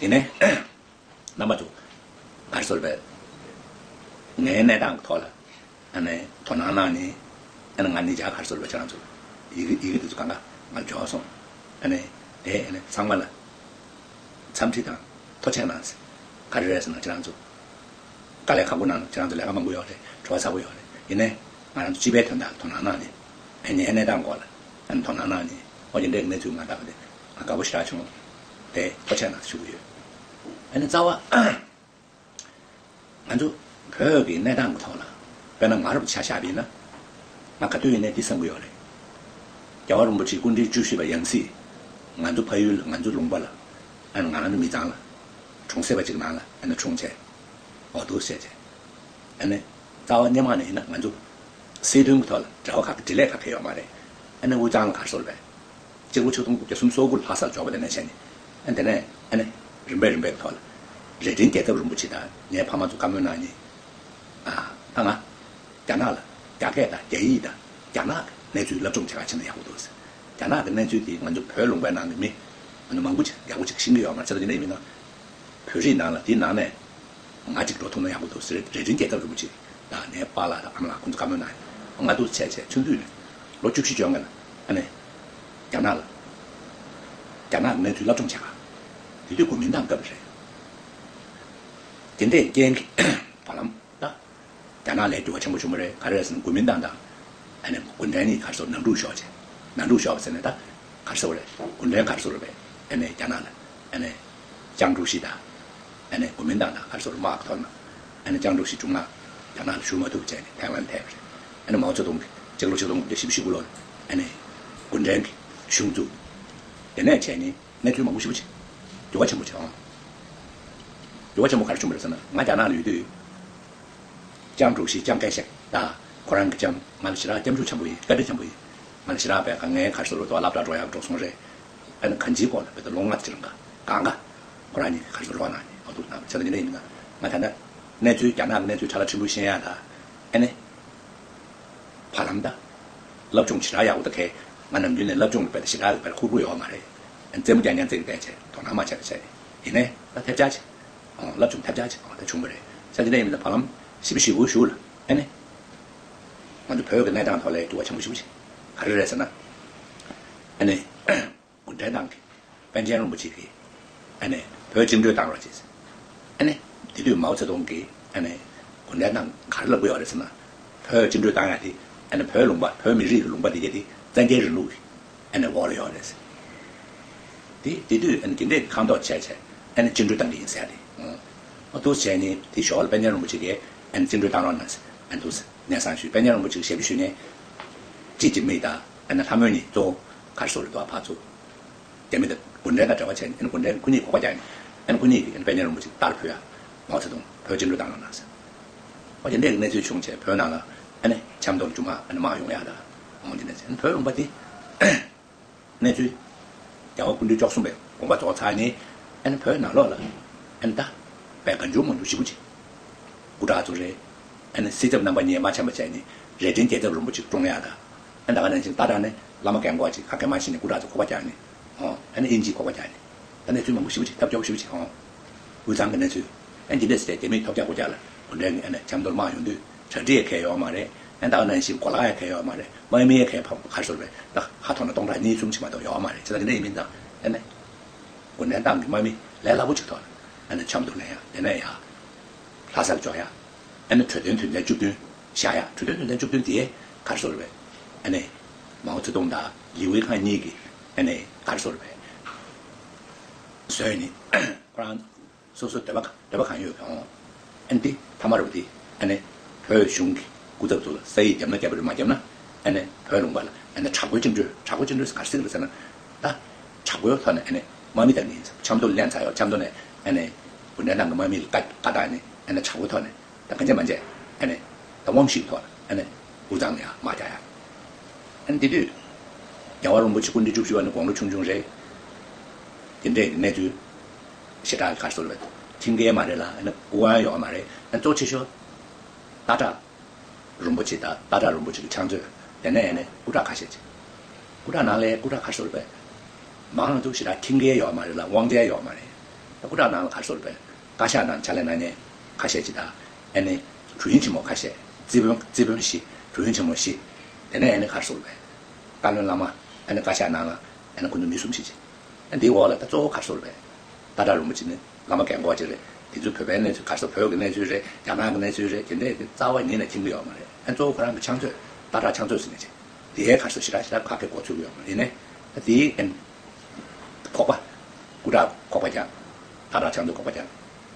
ཡིན་ནའི་རྣམ་པ་ཚོ་ག་རེ་ཟེར་བས། ངའི་གནས་སྟངས་ཀྱི་ཐོག་ལ་ཨ་ནི་དོ་སྣང་གནང་ནི། ཨ་ནི་ང་ནི་ཇ་ག་རེ་ཟེར་བས་ཁྱེད་རང་ཚོ་ཡི་གེ་ཡི་གེ་འདི་ཚོ་གང་ག་ང་འབྱོར་སོང་། ཨ་ནི་དེ་ཨ་ནི་ཚང་མ་ལ་འཚམས་འདྲི་དང་ཐུགས་རྗེ་ཆེ་གནང་ཟེར། ག་རེ་རེད་ཟེར་ན་ཁྱེད་རང་ཚོ་དཀའ་ལས་ཁག་པོ་གནང་། ཁྱེད་རང་ཚོ་ལས་ཀ་མང་པོ་ཡོད་རེད། བྲོ་བ་ཚ་པོ་ཡོད་རེད། ཡིན་ནའི་ང་རང་ཚོ་སྤྱི་པའི་དོན་དག་ལ་དོ་སྣང་གནང་ནས། ཨ་ནི་ངའི་གནས་སྟངས་སྐོར་ལ་ཨ་ནི་དོ་སྣང་གནང་ནས། ཨོ་དེ་འདྲའི་གནས་ཚུལ་མ་འདྲ་བ་དེ་ང་དགའ་པོ་ཞེ་དྲག་བྱུང་། དེ་ཐུགས་རྗེ་ཆེ་གནང་ཞུ་གི་ཡོད། ཨ་ནི་རྩ་བ་ང་ཚོ་བོད་ཀྱི་གནས་སྟངས་ཀྱི་ཐོག་ལ་དཔེར་ན་ང་རང་ཆ་བཞག་པ་ཡིན་ན། ང་ག་དུས་ཡིན་ནའི་འདི་བསམ་གྱི་ཡོད་རེད། རྒྱལ་བ་རིན་པོ་ཆེའི་སྐུ་ཕྲེང་བཅུ་བཞི་པ་ཡང་སྲིད་ང་ཚོ་ཕ་ཡུལ་ལ། ང་ཚོ་ལུང་པ་ལ། ཨ་ནི་ང་རང་ཚོ་མི་ཚང་ལ་གྲོང་གསེབ་པ་ཅིག་ནང་ལ་ཨ་ནི་འཁྲུངས་བྱས། འོ་འདུག་བྱས་བྱས། ཨ་ནི་རྩ་བ་སྔོན་མ་ནས་ཡིན་ན་ང་ཚོ་སྲིད་དོན་གྱི་ཐོག་ལ་འབྲེལ་བ་ཁག་གི་འབྲེལ་ལས་ཁག་གི་ཡོད་མ་རེད། ཨ་ནི་དབུས་གཙང་ལ་ག་རེ་ཟེར་བས། གཅིག་ལོ་ཆིག་སྟོང་དགུ་བརྒྱ་སུམ་ཅུ་སོ་དགུ་ལ་ལྷ་སར་འབྱོར་བ་དེ་ནས་བྱས་ནས། ཨ་ནི་དེ་ནས་ཨ་ནི་རིམ་པས་རིམ་པས་ཀྱི་ཐོག་ལ་རྭ་སྒྲེང་རྒྱལ་ཚབ་རིན་པོ་ཆེ་དང་ངའི་ཕ་མ་ཚོ་བཀའ་མོལ་གནང་ནས། ཨ་ད་ང་རྒྱ་ནག་ལ་རྒྱ་སྐད་དང་རྒྱ་ཡིག་དང་རྒྱ་ནག་གི་གནས་ཚུལ་སློབ་སྦྱོང་བྱེད་ག་ཕྱིན་ན་ཡག་པོ་འདུག་ཟེར། རྒྱ་ནག་གི་གནས་ཚུལ་དེ་ང་ཚོ་བོད་ལུང་པའི་ནང་གི་མི་ང་ཚོ་མང་པོ་ཅིག་ཡག་པོ་ཅིག་ཤེས་ཀྱི་ཡོད་མ་རེད། བྱས་ཙང་དེ་འདྲ་ཡིན་ན། བོད་རིགས་ནང་ལ་དེའི་ནང་ནས་ང་གཅིག་འགྲོ་ཐུབ་ན་ཡག་པོ་འདུག་ཟེར། རྭ་སྒྲེང་རྒྱལ་ཚབ་རིན་པོ་ཆེ་དང་ངའི་པཱ་ལགས་དང་ཨ་མ་ལགས་ཁོང་ཚོ་བཀའ་མོལ་གནང་། ང་འདུག་བྱས་བྱས་ཆུང་དུས་ནས་ལོ་བཅུ་བཞི་བཅོ་ལྔ་ལ་ཨ་ནི་རྒྱ་ནག་ལ་རྒྱ་ནག་གི་གནས་ཚུལ་སློབ་སྦྱོང་བྱེད་ག་དེ་དུས་གོ་མིན་ཏང་སྐབས་རེད། དེ་འདྲའི་རྐྱེན་གྱིས་བར་ལམ་ད་རྒྱ་ནག་ལ་འགྱུར་བ་ཆེན་པོ་བྱུང་བ་རེད། ག་རེ་རེད་ཟེར་ན་གོ་མིན་ཏང་དང་ཨ་ནི་གུང་ཁྲན་གཉིས་ག་རེ་ཟེར་ནང་འཁྲུག་ཤོར་བྱས། ནང་འཁྲུག་ཤོར་བ་ཟེར་ནས་ད་ག་རེ་ཟེར་བ་རེད། གུང་ཁྲན་ག་རེ་ཟེར་བ་རེད། ཨ་ནི་རྒྱ་ནག་ལ་ཨ་ནི་ཅང་ཀྲུའུ་ཞི་དང་། ཨ་ནི་གོ་མིན་ཏང་དང་ག་རེ་ཟེར་བ་རེད། དམག་གི་ཐོག་ནས་ཨ་ནི་ཅང་ཀྲུའུ་ཞི་གཞུང་ལ་རྒྱ་ནག་ལ་ཞུགས་མ་ཐུབ་བྱས་ནས་ཐའེ་ཝན་ཐེབས་པ་རེད། ཨ་ནི་མའོ་ཙེ་ཏུང་གིས་གཅིག་ལོ་ཆིག་སྟོང་དགུ་བརྒྱ་བཞི་བཅུ་ཞེ་དགུ་ལོར་ཨ་ནི་གུང་ཁྲན་གྱི་གཞུང་བཙུགས། དེ་ནས་བྱས་ནས་གནས་ཚུལ་མང་པོ་ཞེ་པོ་ཅིག་འགྱུར་བ་ཆེན་པོ་བྱུང་། འགྱུར་བ་ཆེན་པོ་ག་རེ་བྱུང་བ་རེད་ཟེར་ན། ང་རྒྱ་ནག་ལ་ཡོད་དུས་ཅང་ཀྲུའུ་ཞི་ཅང་ཀེ་ཤེག་ད་ཁོ་རང་གི་ལྕམ་ང་ལ་ཞེ་དྲག་སྐྱབས་འཇུག་ཆེན་པོ་ཡིན། བཀའ་དྲིན་ཆེན་པོ་ཡིན། ང་ལ་ཞེ་དྲག་པས་ང་ངའི་ག་རེ་ཟེར་བ་རེད། སློབ་གྲྭ་འགྲོ་ཡག་འགྲོ་སོང་རེད། ཨ་ནི་གང་ཅིའི་སྐོར་ལ་བོད་དུ་ལོ་ལྔ་ཅིག་རིང་ག་གང་ག་ཁོ་རང་གཉིས་ཀྱིས་ག་རེ་ཟེར་རོགས་གནང་ནས་འོ་འདུག་གནང་བྱས་ཙང་འདི་འདྲ་ཡིན་ན། ང་ད་ལྟ་གནས་ཚུལ་རྒྱ་ནག་གི་གནས་ཚུལ་ཕྲ་ལ་ཕྲན་བུ་ཤེས་ཡག་དང་། ཨ་ནི་བར་ལམ་ད་སློབ་སྦྱོང་ཞེ་དྲག་ཡག་པོ་ད་གས། ང་ནམ་རྒྱུན་ནས་སློབ་སྦྱོང་གི་དཔེ་ད་ཞེ་དྲག་གི་དཔེ་ཧུར་པོ་ཡོད་མ་རེད། རྩེད་མོ་རྐྱང་རྐྱང་རྩེ་གི་བསྡད་བྱས་དོ་སྣང་མ་བྱས་པ་བྱས། ཡིན་ནའི་ད་ཐེབས་ཆག་ཅིག་ཨོ་སློབ་སྦྱོང་ཐེབས་ཆག་ཅིག་ཨོ་ད་བྱུང་བ་རེད། བྱས་ཙང་དེ་འདྲ་ཡིན་ན་བར་ལམ་ཞེ་པོ་ཞེ་པོ་ཞུ་ལ། ཨ་ནི་ང་ཚོ་བོད་ཀྱི་གནས་སྟངས་ཐོག་ལ་འགྱུར་བ་ཆེན་པོ་ཞེ་པོ་ཅིག་ག་རེ་རེད་ཟེར་ན། ཨ་ནི་གུང་ཁྲན་ཏང་གིས་པཎ་ཆེན་རིན་པོ་ཆེ་གིས་ཨ་ནི་བོད་བཅིངས་འགྲོལ་བཏང་རོགས་བྱེད་ཟེར། ཨ་ནི་དེ་དུས་མའོ་ཙེ་ཏུང་གིས་ཨ་ནི་གུང་ཁྲན་ཏང་ག་རེ་ལབ་ཀྱི་ཡོད་རེད་ཟེར་ན། བོད་བཅིངས་འགྲོལ་བཏང་ཡ་དེ་ཨ་ནི་བོད་ལུང་པ་བོད་མི་རིགས་ཀྱི་ལུང་པ་དེ་ག་དེ་བཙན་རྒྱལ་རིང་ལུགས་ཀྱི་ཨ་ནི་འོག་ལ་ཡོད་རེད་ཟེར། དེ་དེ་དུས་ཨ་ནི་དེ་འདྲས་ཁ་འདོན་བྱས་བྱས་ཨ་ནི་བཅིངས་འགྲོལ་བཏང་གི་ཡིན་ཟེར་ཡ་དེ། ཨོ་འདུག་བྱས་ནས་དེ་ཞོར་ལ་པཎ་ཆེན་རིན་པོ་ཆེ་གིས་ཨ་ནི་བཅིངས་འགྲོལ་བཏང་རོགས་གནང་ཟེར། ཨ་ནི་འདུག་སེ་སྙན་སེང་ཞུས། པཎ་ཆེན་རིན་པོ་ཆེ་གིས་ཞབས་ཞུ་ཞུས་ནས་ཅི་ཅི་མིག་དང་ཨ་ནི་ལྷ་མོ་གཉིས་གཙོ་བོ་ག་རེ་ཟེར་དགོས་རེད་འདུག་ཕར་ཚུར། རྒྱ་མི་དང་གུང་ཁྲན་དང་འབྲེལ་བ་བྱས་ནས་ཨ་ནི་གུང་ཁྲན་ཁོ་གཉིས་གོ་བ་རྒྱག་ནས་ཨ་ནི་ཁོ་གཉིས་ཀྱིས་ཨ་ནི་པཎ་ཆེན་རིན་པོ་ཆེ་ལྟར་ཕུལ་ཡ། མའོ་ཙེ་ཏུང་བོད་བཅིངས་འགྲོལ་བཏང་རོགས་གནང་ཟེར། ཨོ་དེ་འདྲའི་གནས་ཚུལ་བྱུང་བྱས་བོད་ནང་ལ་ ཨ་ནི་ཆབ་མདོ་ལ་རྒྱུ་མ་ཨ་ནི་མར་ཡོང་ཡག་དང་འོང་དེ་ནས་བོད་ལུང་པ་དེ། གནས་ཚུལ། རྒྱལ་བ་སྐུ་ཕྲེང་བཅུ་གསུམ་པའི་དགོངས་པ་རྫོགས་ཚར་ནས་ཨ་ནི་བོད་ནང་ལོགས་ལ་ཨ་ནི་ད་བས་གང་བྱུང་མང་བྱུང་ཞེ་པོ་ཅིག་སྐུ་དྲག་ཚོ་རེད། ཨ་ནི་སྲིད་ཚབ་རྣམ་པ་གཉིས་མ་འཆམ་པ་བྱས་ནས་རྭ་སྒྲེང་རྒྱལ་ཚབ་རིན་པོ་ཆེ་བཀྲོངས་ཡག་དང་། ཨ་ནི་ད་ག་ནང་བཞིན་ཏ་ཏྲ་ནས་བླ་མ་རྒན་གོག་ཅིག་ཁ་སྐད་མ་ཤེས་ནས་སྐུ་དྲག་ཚོ་ཁོག་པ་རྒྱག་ནས་ཨོ་ཨ་ནི་དབྱིན་ཇིས་ཁོག་པ་རྒྱག་ནས་ད་གནས་ཚུལ་མང་པོ་ཞེ་པོ་ཅིག་ཐབས་སྐྱོ་པོ་ཞེ་པོ་ཅིག་ཨོ། དབུས་གཙང་གི་གནས་ཚུལ། ཨ་འདི་འདྲས་ཟེར་རྒྱ་མིས་ཐོབ་རྒྱག་སྒོ་རྒྱག་ལ་གུང་ཁྲན་གྱི་ཨ་ནི་ཆབ་མདོར་དམག་ཡོང་དུས་གྲ་སྒྲིག་ཡང་གལ་ཡོད་མ་རེད། ཨ་ད་ག་ནང་བཞིན་གོ་ལག་ཡང་གལ་ཡོད་མ་རེད། དམག་མི་ཡང་གལ་ཕམ་ག་རེ་ཟེར་རེད། ད་ཧ་ཐོག་ན་སྟོང་ཕྲག་གཉིས་གསུམ་ཅིག་མ་གཏོགས་ཡོད་མ་རེད། བྱས་ཙང་འདི་འདྲ་ཡིན་མིན་ཙང་ཨ་ནི་གུང་ཁྲན་ཏང་གི་དམག་མི་ལས་སླ་པོ་ཅིག་ཐོག་ལ་ཨ་ནི་ཆབ་མདོ་ལེན་ཡ་དེ་ནས་ཡ་ལྷ་སར་འབྱོར་ཡ། ཨ་ནི་གྲོས་མཐུན་དོན་ཚན་བཅུ་བདུན་བཞག་ཡ། གྲོས་མཐུན་དོན་ཚན་བཅུ་བདུན་དེ་ག་རེ་ཟེར་རེད། ཨ་ནི་མའོ་ཙེ་ཏུང་དང་ལི་ཝེ་ཁང་གཉིས་ཀྱིས་ཨ་ནི་ག་རེ་ཟེར་རེད། བཟོས་ནི་ཁོ་རང་། སོ་སོའི་འདོད་པ་གང་འདོད་པ་གང་ཡོད་ཀྱང་། ཨ་ནི་དེ་ཐ་མ་རུ་དེ་ཨ་ནི་བོད་གཞུང་གི་སྐུ་ཚབ་ཚོ་ལ་ས་ཡིག་བརྒྱབ་ན་བརྒྱབ་པ་རེད། མ་བརྒྱབ་ན་ཨ་ནི་བོད་ལུང་པ་ལ་ཨ་ནི་དྲག་པོའི་བཅིངས་འགྲོལ། དྲག་པོའི་བཅིངས་འགྲོལ་ཟེར་ག་རེ་ཟེར་གི་རེད་ཟེར་ན། ད་དྲག་པོའི་ཐོག་ནས་ཨ་ནི་དམག་མི་དང་ནི་ཆབ་མདོ་ལེན་ཚར་ཡོད། ཆབ་མདོ་ནས་ཨ་ནི་གུང་ཁྲན་ཏང་གི་དམག་མི་ལ་བཀའ་བཀའ་བཏང་ནས་ཨ་ནི་དྲག་པོའི་ཐོག་ནས། ད་གང་བྱས་མ་བྱས་ཨ་ནི་ད་དབང་ཤུགས་ཐོག་ཨ་ནི་དབུས་གཙང་ནས་ཡང་མར་རྒྱག་ཡ། ཨ་ནི་དེ་དུས་རྒྱལ་བ་རིན་པོ་ཆེ་སྐུ་ཕྲེང་བཅུ་བཞི་པ་ནི་དགུང་ལོ་ཆུང་ཆུང་རེད། དེ་འདྲའི་གནས་ཚུལ་ཞེ་དྲག་ག་རེ་ཟེར་བས་ཁྲིམས་འགལ་མ་རེད་ལ་ཨ་ནི་དབུ་དབང་ཡོད་མ་རེད། ཨ་ནི་གཙོ་ཆེ་ཤོས་ཏ་ཏྲ་རིན་པོ་ཆེ་དང་ཏ་ཏྲ་རིན་པོ་ཆེ་གི་ཕྱག་མཛོད། དེ་ནས་ཨ་ནི་སྐུ་དྲག་ཁ་ཤས་ཅིག་སྐུ་དྲག་ནང་ལས་སྐུ་དྲག་ག་རེ་ཟེར་བས་མང་དུ་ཞེ་དྲག་ཁྲིམས་འགལ་ཡོད་མ་རེད་ལ་དབང་འབྱེད་ཡོད་མ་རེད། ད་སྐུ་དྲག་ནང་ལ་ག་རེ་ཟེར་བས། བཀའ་ཤག་ནང་ཕྱག་ལས་གནང་མཁན་ཁ་ཤས་ཅིག་དང་། ཨ་ནི་དྲུང་ཡིག་ཆེན་མོ་ཁ་ཤས། རྩིས་དཔོན་རྩིས་དཔོན་བཞི། དྲུང་ཡིག་ཆེན་མོ་བཞི། དེ་ནས་ཨ་ནི་ག་རེ་ཟེར་བས། བཀའ་བློན་བླ་མ། ཨ་ནི་བཀའ་ཤག་ནང་ལ་ཨ་ནི་ཁོ་ཚོ་མི་གསུམ་བཞི་ཅིག་ཨ་འདིའི་འོག་ལ་ད་གཙོ་བོ་ག་རེ་ཟེར་བས། ཏ་ཏྲ་རིན་པོ་ཆེ་ནི་བླ་མ་རྒན་གོག་ཅིག་རེད། དེ་ཚོ་བོད་པའི་གནས་ཚུལ་ག་རེ་ཟེར་བོད་ཀྱི་གནས་ཚུལ་རེད། རྒྱ་ནག་གི་གནས་ཚུལ་རེད། དེ་འདྲས་ཀྱི་རྩ་བ་ཉིད་ནས་མཁྱེན་གྱི་ཡོད་མ་རེད། ཨ་གཙོ་བོ་ཁོ་རང་གི་ཕྱག་མཛོད། ཏ་ཏྲ་ཕྱག་མཛོད་ཟེར་ནས་ཅིག་དེ་ག་རེ་ཟེར་ཞེ་དྲག་ཞེ་དྲག་ཁ་སྐད་གོ་ཚུགས་ཀྱི་ཡོད་མ་རེད། ཡིན་ནའི་ད་དེའི་ཨ་ནི། ཁོག་པ། སྐུ་དྲག་ཁོག་པ་རྒྱག་ཏ་ཏྲ་ཕྱག་མཛོད་ཁོག་པ་རྒྱག་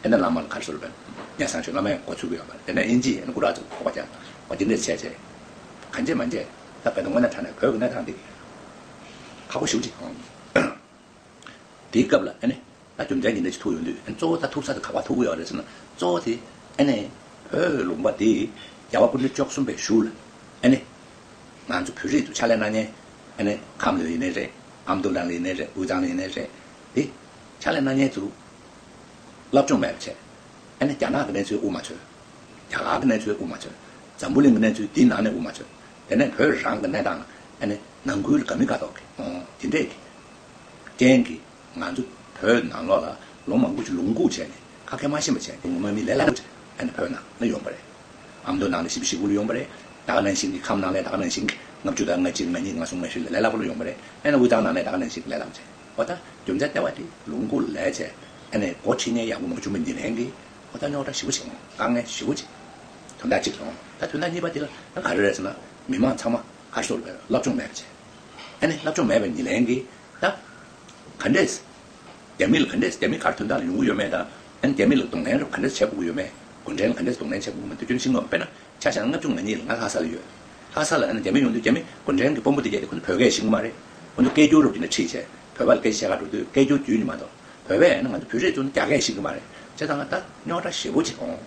ཨེ་ན་བླ་མ་ལ་ག་རེ་ཟེར་བས། གཉའ་ཤིང་ཆོས་བླ་མས་གོ་ཚུགས་ཀྱི་ཡོད་པ་རེད། དེ་ནས་དབྱིན་ཇིས་ཨེ་ན་སྐུ་དྲག་ཚོ་ཁོག་པ་རྒྱག་འོ་དེ་འདྲས་བྱས་བྱས། གང་བྱས་མ་བྱས། ད་བོད་དུ་དངོས་གནས་དྲང་གནས་བོད་ཀྱི་གནས་སྟངས་འདི། ཁག་པོ་ཞེ་པོ་ཅིག་ཨང་། དེའི་སྐབས་ལ་ཨེ་ནས་ད་རྒྱུ་མཚན་འདི་འདྲ་ཞིག་ཐུག་ཡོང་དུས་ཨེ་གཙོ་བོ་ད་ཐུག་ས་དེ་ག་པར་ཐུག་གི་ཡོད་རེད་ཟེར་ན། གཙོ་བོ་དེ་ཨེ་ནས་བོད་ལུང་པ་དེ་རྒྱལ་བ་སྐུ་ཕྲེང་བཅུ་གསུམ་པའི་གཞུག་ལ་ཨེ་ནས། ང་ཚོ་བོད་རིགས་ཚོ་ཕྱག་ལས་གནང་མཁན། ཨ་ནི་ཁམས་ལ་ཡིན་ནའི་རེད། ཨ་མདོ་ལ་ཡིན་ནའི་རེད། དབུས་གཙང་ལ་ཡིན་ནའི་རེད། དེ་ཕྱག་ལས་གནང་མཁན་ཚོ་སློབ་སྦྱོང་མེད་པ་བྱས། ཨ་ནི་རྒྱ་ནག་གི་གནས་ཚུལ་དབུ་མ་འཚོལ། རྒྱ་གར་གྱི་གནས་ཚུལ་དབུ་མ་འཚོལ། འཛམ་བུ་གླིང་གི་གནས་ཚུལ་དེའི་ནང་ནས་དབུ་མ་འཚོལ། དེ་ནས་བོད་རང་གི་གནས་སྟངས་ལ་ཨ་ནི་ནང་ཁུལ་ལ་དགའ་མི་དགའ་མདོག་གི་ཨོ་དེ་འདྲས་ཀྱི་རྐྱེན་གྱིས། ང་ཚོ་བོད་ནང་ལོགས་ལ་ལོ་མང་པོ་ཞིག་ལུང་ཁུག་བྱས་ནས་ཁ་སྐད་མ་ཤེས་པ་བྱས་ནས་དངོས་མ་མི་ལས་སླ་པོ་ཅིག་ཨ་ནི་བོད་ནང་ལ་ཡོང་པ་རེད། ཨ་མདོ་ནང་ལ་བཞི་བཅུ་ཞེ་དགུ་ལ་ཡོང་པ་རེད། ད་ག་ནང་བཞིན་གྱི་ཁམས་ནང་ལ་ད་ག་ནང་བཞིན་གྱི་ལྔ་བཅུ་དང་ལྔ་གཅིག་ལྔ་གཉིས་ལྔ་གསུམ་ལྔ་བཞི་ལ་ལས་སླ་པོ་ལ་ཡོང་པ་རེད། ཨ་ནི་དབུས་གཙང་ནང་ལ་ད་ག་ནང་བཞིན་གྱི་ལས་སླ་པོ་བྱས། འོ་ད་རྒྱུ་མཚན་ལྟེ་བ་དེ་ལུང་ཁུག་ལ་ལས་བྱས་ཨ་ནི་འགོ་ཁྲིད་མཁན་ཡག་པོ་མ་བྱུང་བའི་ཉེར་ལེན་གྱིས་འོ་ད་རྙོག་དྲ་ཞེ་པོ་ཅིག་དཀའ་ངལ་ཞེ་པོ་ཅིག་དོན་དག་གཅིག་སོང་། ད་དོན་དག་གཉིས་པ་དེ་ལ་ད་ག་རེ་རེད་ཟེར་ན་མི་མང་ཚང་མ་ག་རེ་ཟེར་དགོས་རེད། སློབ་སྦྱོང་མེད་པ་བྱས། ཨ་ནི་སློབ་སྦྱོང་མེད་པའི་ཉེར་ལེན་གྱིས་ད་ག་འདྲས། རྒྱ་མི་ལ་ག་འདྲས་རྒྱ་མི་ག་རེ་དོན་དག་ལ་ཡོང་གི་ཡོད་མེད་དང་། ཨ་ནི་རྒྱ་མི་ལ་གདོང་ལེན་རབ་ག་འདྲས་བྱེད་དགོས་ཀྱི་ཡོད་མེད། གུང་ཁྲན་ལ་ག་འདྲས་གདོང་ལེན་བྱེད་དགོས་ཀྱི་མེད་དུ་རྒྱུན་ཤེས་ངོ་། དཔེར་ན་ཆ་བཞག་ན་ལྔ་བཅུ་ང་གཉིས་ལ་ང་ལྷ་ས་ལ་ཡོད། ལྷ་ས་ལ་ཨ་ནི་རྒྱ་མི་ཡོང་དུས་རྒྱ་མི་གུང་ཁྲན་གྱི་དཔོན་པོ་དེ་གས་དེ་ཁོ་ཚོ་བོད་སྐད་ཤེས་ཀྱི་མ་རེད། ཁོ་ཚོ་སྐད་སྒྱུར་རོགས་ཀྱིས་ནས་ཁྲིད་བྱས་བོད་པ་ལ་སྐད་ཆ་བཤད་ག་འགྲོ་དུས་སྐད་སྒྱུར་བརྒྱུད་ནས་མ་གཏོགས་བོད་པས་ཨ་ནི་ང་ཚོ་བོད་རིགས་ཚོ་ནི་རྒྱ་སྐད་ཤེས་ཀྱི་མ་རེད། བྱས་ཙང་ད་རྙོག་དྲ་ཞེ་པོ་ཅིག་འོང་།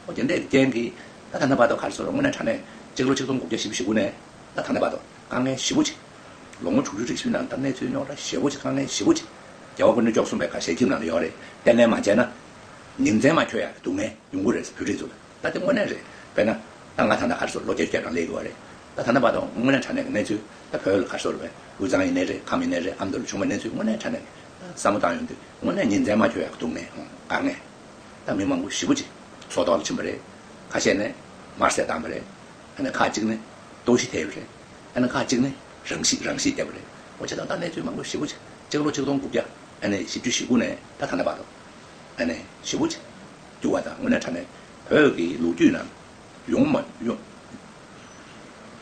འོ་དེ་འདྲས་ཀྱི་རྐྱེན་གྱིས་ད་ད་ལྟ་བར་དུ་ག་རེ་ཟེར་རོ། དངོས་གནས་དྲང་གནས་གཅིག་ལོ་ཆིག་སྟོང་དགུ་བརྒྱ་བཞི་བཅུ་ཞེ་དགུ་ནས་ད་ད་ལྟ་བར་དུ་དཀའ་ངལ་ཞེ་པོ་ཅིག་ལོ་ངོ་དྲུག་ཅུ་རེ་བཞི་ནང་ད་གནས་ཚུལ་རྙོག་དྲ་ཞེ་པོ་ཅིག་དཀའ་ངལ་ཞེ་པོ་ཅིག་རྒྱལ་བ་སྐུ་ཕྲེང་བཅུ་གསུམ་པའི་ཁ་ཞལ་ཁྱིམ་ནང་ལ་ཡོད་རེད། གཏན་ལེན་མ་བྱས་ན་ཉིན་མཚན་མ་འཁྱོལ་ཡག་གི་སྡུག་བསྔལ་ཡོང་གི་རེད་བོད་རིགས་ཚོ་ལ། ད་དེ་དངོས་གནས་རེད། དཔེར་ན་ད་ང་ད་ལྟ་ག་རེ་ཟེར་ལོ་བརྒྱད་ཅུ་གྱ་གྲངས་སླེབས་ཡོད་རེད། ད་ད་ལྟ་བར་དུ་དངོས་གནས་དྲང་གནས་ཀྱི་གནས་ཚུལ་ད་བོད་ལ་ག་རེ་ཟེར་བས་དབུས་གཙང་ཡིན་ནའི་རེད། ཁམས་ཡིན་ནའི་རེད། ཨ་མདོ་ལ་བྱུང་བའི་གནས་ཚུལ་དངོས་གནས་དྲང་གནས་ཀྱི་བསམ་བློ་བཏང་ཡོང་དུས་དངོས་གནས་ཉིན་མཚན་མ་འཁྱོལ་ཡག་གི་སྡུག་བསྔལ་དཀའ་ངལ། ད་མི་མང་པོ་ཞེ་པོ་ཅིག་སྲོག་ཐོག་ལ་ཕྱིན་པ་རེད། ཁ་ཤས་ནས་དམར་བསད་བཏང་པ་རེད། ཨ་ནི་ཁག་ཅིག་ནི་ལྟོགས་ཤི་ཐེབས་པ་རེད། ཨ་ནི་ཁག་ཅིག་ནི་རང་ཤི་རང་ཤི་བརྒྱབ་པ་རེད། འོ་བྱས་ཙང་ད་གནས་ཚུལ་མང་པོ་ཞེ་པོ་ཅིག་གཅིག་ལོ་ཆིག་སྟོང་དགུ་བརྒྱ་ཨ་ནི་བཞི་བཅུ་ཞེ་དགུ་ནས་ད་ད་ལྟ་བར་དུ་ཨ་ནི་ཞེ་པོ་ཅིག་འགྱུར་བ་དང་དངོས་གནས་དྲང་གནས་བོད་ཀྱི་ལོ་རྒྱུས་ནང་ཡོང་མ་ཡོང་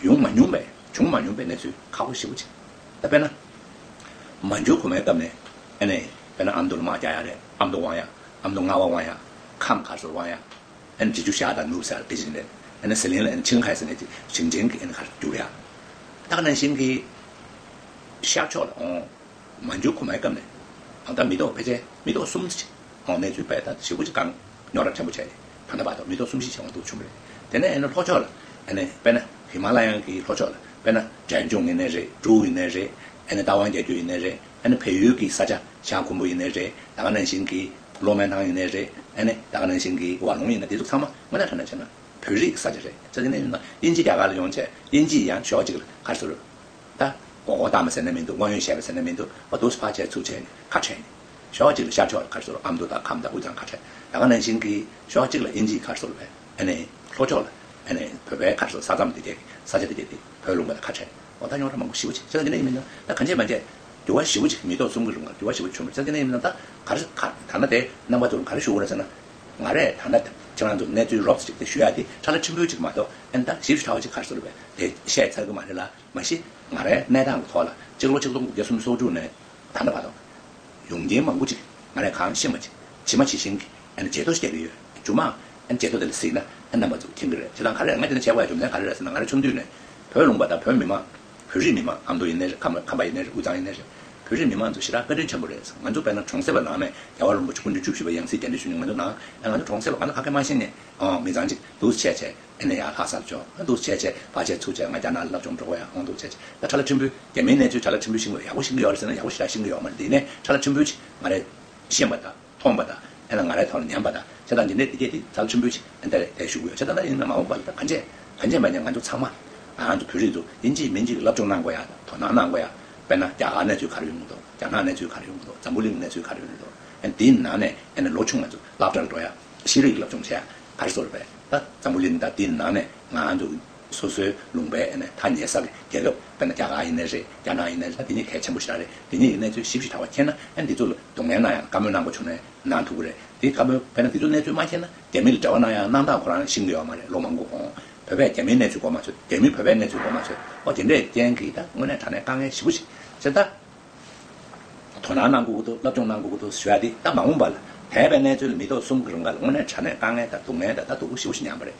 ཡོང་མ་མྱོང་པའི་བྱུང་མ་མྱོང་པའི་གནས་ཚུལ་ཁག་པོ་ཞེ་པོ་ཅིག་ད་དཔེར་ན་མན་ཇུ་གོང་མའི་སྐབས་ནས་ཨ་ནི་དཔེར་ན་ཨ་མདོ་ལ་དམག་རྒྱག་ཡ་རེད། ཨ་མདོ་དབང་ཡ། ཨ་མདོ་རྔ་བ་དབང་ཡ། ཁམས་ག་རེ་ཟེར་དབང་ཡ། ཨ་ནི་འབྲི་ཆུ་ཤར་དང་ནུབ་ཟེར་དེ་བཞིན་རེད། ཨ་ནི་ཟི་ལིང་ལ་ཨ་ནི་ཆིང་ཧའེ་ཟེར་ནས་ཅིག་ཞིང་ཆེན་གྱི་ཨ་ནི་ག་རེ་བསྒྱུར་ཡ། ད་ག་ནང་བཞིན་གྱི་ཤར་ཕྱོགས་ལ་ཨོ། མན་ཇུ་གོང་མའི་སྐབས་ནས་ཨང་ད་མི་ཐོག་ཕལ་ཆེར་མི་ཐོག་གསུམ་ཅིག་ཨོ་གནས་ཚུལ་དཔེ་ད་ཞེ་པོ་ཅིག་གང་རྙོག་དྲ་ཕྲན་བུ་བྱས་ནས་ད་ལྟ་བར་དུ་མི་ཐོག་གསུམ་བཞི་ཅིག་འོང་འདུག་བྱུང་བ་རེད། དེ་ནས་ཨ་ནི་ལྷོ་ཕྱོགས་ལ་ ཨ་ནི་དཔེར་ན་ཧི་མ་ལ་ཡའི་གི་ལྷོ་ཕྱོགས་ལ་དཔེར་ན་འབྲས་ལྗོངས་ཡིན་ནའི་རེད། འབྲུག་ཡིན་ནའི་རེད། ཨ་ནི་རྟ་དབང་རྒྱག་རྒྱུ་ཡིན་ནའི་རེད། ཨ་ནི་བལ་ཡུལ་གྱི་ས་ཆ་ཤང་ཀུན་པོ་ཡིན་ནའི་རེད། ད་ག་ནང་བཞིན་གྱི་གློག་སྨན་ཐང་ཡིན་ནའི་རེད། ཨ་ནི་ད་ག་ནང་བཞིན་གྱི་ཝ་ལུང་ཡིན་ན། དེ་ཚོ་ཚང་མ་དངོས་གནས་དྲང་གནས་བྱས་ན་བོད་རིགས་ཀྱི་ས་ཆ་རེད། ཆ་དེ་ནས་ཡིན་ན་དབྱིན་ཇི་རྒྱ་གར་ལ་ཡོང་བྱས་དབྱིན་ཇི་ཡང་ཕྱོགས་གཅིག་ལ་ག་རེ་ཟེར། ད་མགོ་སྐོར་བཏང་བ་ཟེར་ན་མི་འདུག། དངོས་ཡོད་བཤད་པ་ཟེར་ན་མི་འདུག། འོ་འདུག་སེ་ཕར་བྱས་ཚུར་བྱས་ནས་ཁ་བྲལ་ནས། ཕྱོགས་གཅིག་ལ་ཤར་ཕྱོགས་ལ་ག་རེ་ཟེར། ཨ་མདོ་དང་ཁམས་དང་དབུས་གཙང་ཁ་བྲལ། ད་ག་ནང་བཞིན་གྱི་ཕྱོགས་གཅིག་ལ་དབྱིན་ཇིའི་ག་རེ་ཟེར་བས། ཨ་ནི་ལྷོ་ཕྱོགས་ལ་ཨ་ནི་བོད་པའི་ག་རེ་ཟེར་ས་མཚམས་དེ་གའི་ས་ཆ་དེ་གའི་དེ་བོད་ལུང་པ་དང་ཁ་བྲལ། འོ་ད་ཡོང་ར་མང་པོ་ཞེ་པོ་ཅིག་ཆགས་ཀྱི་ནས་མིན་ན། ད་གང་བྱས་མ་བྱས་འགྱུར་བ་ཞེ་པོ་ཅིག་མི་ཐོག་གསུམ་གྱི་རིང་ལ་འགྱུར་བ་ཞེ་པོ་བྱུང་རེད། ཆགས་ཀྱི་ནས་མིན་ན། ད་ག་རེ་ག་ད་ལྟ་དེ་རྣམ་པ་ཚོར་ག་རེ་ཞུ་དགོས་རེད་ཟེར་ན། ང་རས་ད་ལྟ་ཁྱེད་རང་ཚོ་གནས་ཚུལ་རོབ་ཙམ་ཅིག་དེ་ཞུ་ཡ་དེ་ཁྲ་ལ་ཆེན་པོའི་ཅིག་མ་གཏོགས། ཨ་ནི་ད་ཞིབ་ཞིབ་ཕྲ་བ་ཅིག་ག་རེ་ཟེར་བས་དེ་བཤད་ཚར་གི་མ་རེད་ལ། མ་གཞི་ང་རའི་གནས་སྟངས་ཀྱི་ཐོག་ལ་སྤྱི་ལོ་ཆིག་སྟོང་དགུ་བརྒྱ་སུམ་ཅུ་སོ་དྲུག་ནས་ད་ལྟ་བར་དུ་ཡོངས་རྒྱན་མང་པོ་ཅིག་ང་རས་གང་ཤེས་པ་ཅིག་ཇི་མ་ཇི་བཞིན་གྱི་ཨ་ནི་བརྗེད་ཐོ་ཞིག་རྒྱག་གི་ཡོད། མཇུག་མ་ཨ་ནི་བརྗེད་ཐོ་དེ་ལ་གཟིགས་ན་ཨ་རྣམ་པ་ཚོ་མཁྱེན་གྱི་རེད། ཁྱེད་རང་ག་རེ་ང་དེ་ནས་བྱས་པ་ཡ་རྒྱུ་མཚན་ག་རེ་རེད་ཟེར་ན། ང་རའི་ཆུང་དུས་ནས་བོད་ལུང་པ་དང་བོད་མི་མང་། བོད་རིགས་མི་མང་། ཨ་མདོ་ཡིན་ནའི་རེད། ཁམས་ཁམས་པ་ཡིན་ནའི་རེད། དབུས་གཙང་ཡིན་ནའི་རེད། བོད་རིགས་མི་མང་ཚོ་ཞེ་དྲག་བཀའ་དྲིན་ཆེན་པོ་རེད། ང་ཚོ་དཔེར་ན་གྲོང་གསེབ་པ་ནང་ནས་རྒྱལ་བ་རིན་པོ་ཆེ་སྐུ་ཕྲེང་བཅུ་བཞི་པ་ཡང་སྲིད་རྒྱ་འདྲེན་ཞུ་མྱོང་། ང་ཚོ་ནང་ང་ཚོ་གྲོང་གསེབ་པ་ང་ཚོ་ག་གེ་མ་ཤེས་ནས་ཨང་མི་ཚང་ཅིག་འདུག་སེ་བྱས་བྱས། ཨ་ནི་ཡར་ལྷ་སར་འབྱོར། ཨ་འདུག་སེ་བྱས་བྱས་ཕར་བྱས་ཚུར་བྱས། ང་རྒྱ་ནག་ལ་སློབ་སྦྱོང་འགྲོ་དགོས་ཡ། ཨང་འདུག་སེ་བྱས་བྱས་ད་ཁྲ་ལ་ཆེན་པོའི་རྒྱ་མིའི་གནས་ཚུལ་ཁྲ་ལ་ཆེན་པོའི་ཤེས་དགོས་ཡ། ཡག་པོ་ཤེས་ཀྱི་ཡོད་རེད་ཟེར་ན་ཡག་པོ་ཞེ་དྲག་ཤེས་ཀྱི་ཡོད་མ་རེད། དེ་ནས་ཁྲ་ལ་ཆེན་པོའི་ཅིག་ང་རེ་ཤེས་པ་དང་མཐོང་པ་དང་། ཨ་ནི་ང་རའི་ཐོག་ལ་ཉམས་པ་དང་ཁྲ་ལ་ཆེན་པོའི་ཅིག་ཨ་ནི་དེ་ལས་དེ་ཞུ་གི་ཡོད། ཁྲ་ལ་ད་ཡིན་ན་མ་འོངས་པ་ལ་ད་གང་བྱས་གང་བྱས་མ་ཉམས། ང་ཚོ་ཚང་མ་ང་ཚོ་བོད་རིགས་ཚོ་ཡིན་གཅིག་མིན་གཅིག་སློབ་སྦྱོང་གནང་དགོས་ཡ་དང་དོ་སྣང་གནང་དགོས་ཡ། དཔེར་ན་རྒྱ་གར་གནས་ཚུལ་ག་རེ་ཡོང་གི་འདུག། རྒྱ་ནག་གནས་ཚུལ་ག་རེ་ཡོང་གི་འདུག། འཛམ་བུ་གླིང་གནས་ཚུལ་ག་རེ་ཡོང་གི་འདུག། ཨ་ནི་དེའི་ནང་ནས་ཨ་ནི་ལོ་ཆུང་ང་ཚོ་སློབ་གྲྭར་འགྲོ་ཡ། ཤེས་རིག་སློབ་སྦྱོང་བྱས་ཡ། ག་རེ་ཟེར་བས་ད་འཛམ་བུ་གླིང་དང་དེའི་ནང་ནས་ང་ཚོ་སོ་སོའི་ལུང་པའི་ཨ་ནི་ཐག་ཉེ་ས་གི་རྒྱལ་ཁབ། དཔེར་ན་རྒྱ་གར་ཡིན་ནའི་རེད། རྒྱ་ནག་ཡིན་ནའི་རེད། ད་དེ་གཉིས་གལ་ཆེན་པོ་ཞེ་དྲག་རེད། དེ་གཉིས་ཀྱི་གནས་ཚུལ་ཞིབ་ཞིབ་ཕྲ་བ་མཁྱེན་ན་ཨ་ནི་དེ་ཚོ་ལ་གདོང་ལེན་གནང་ཡ། བཀའ་མོལ་གནང་དགོས་བྱུང་ན་གནང་ཐུབ་ཀྱི་རེད། དེ་བཀའ་མོལ་དཔེར་ན་དེ་ཚོ་གནས་ཚུལ་མ་མཁྱེན་ན་རྒྱ་མི་ལ་འབྲེལ་བ་གནང་ཡ་གནང་སྟངས་ཁོ་རང་ཤེས་ཀྱི་ཡོད་མ་རེད། ལོ་མང་པོ་གོང་བོད་པས་རྒྱ་མིའི་གནས་ཚུལ་གོ་མ་ཆོད། རྒྱ་མིས་བོད་པའི་གནས་ཚུལ་གོ་མ་ཆོད། ཨོ་དེ་འདྲའི་རྐྱེན་གྱིས་ད་དངོས་གནས་དྲང་གནས་དཀའ་ངལ་ཞེ་པོ་ཞིག་ཆེ། ད་དོ་སྣང་གནང་དགོས་ཀྱི་འདུག། སློབ་སྦྱོང་གནང་དགོས་ཀྱི་འདུག་ཞུ་ཡ་དེ་ད་མ་འོངས་པ་ལ་བོད་པའི་གནས་ཚུལ་ལ་མི་ཐོག་གསུམ་གྱི་རིང་ག་ལ་དངོས་གནས་དྲང་གནས་དཀའ་ངལ་དང་སྡུག་བསྔལ་དང་ད་སྡུག་པོ་ཞེ་པོ་ཞིག་མྱངས་པ་རེད།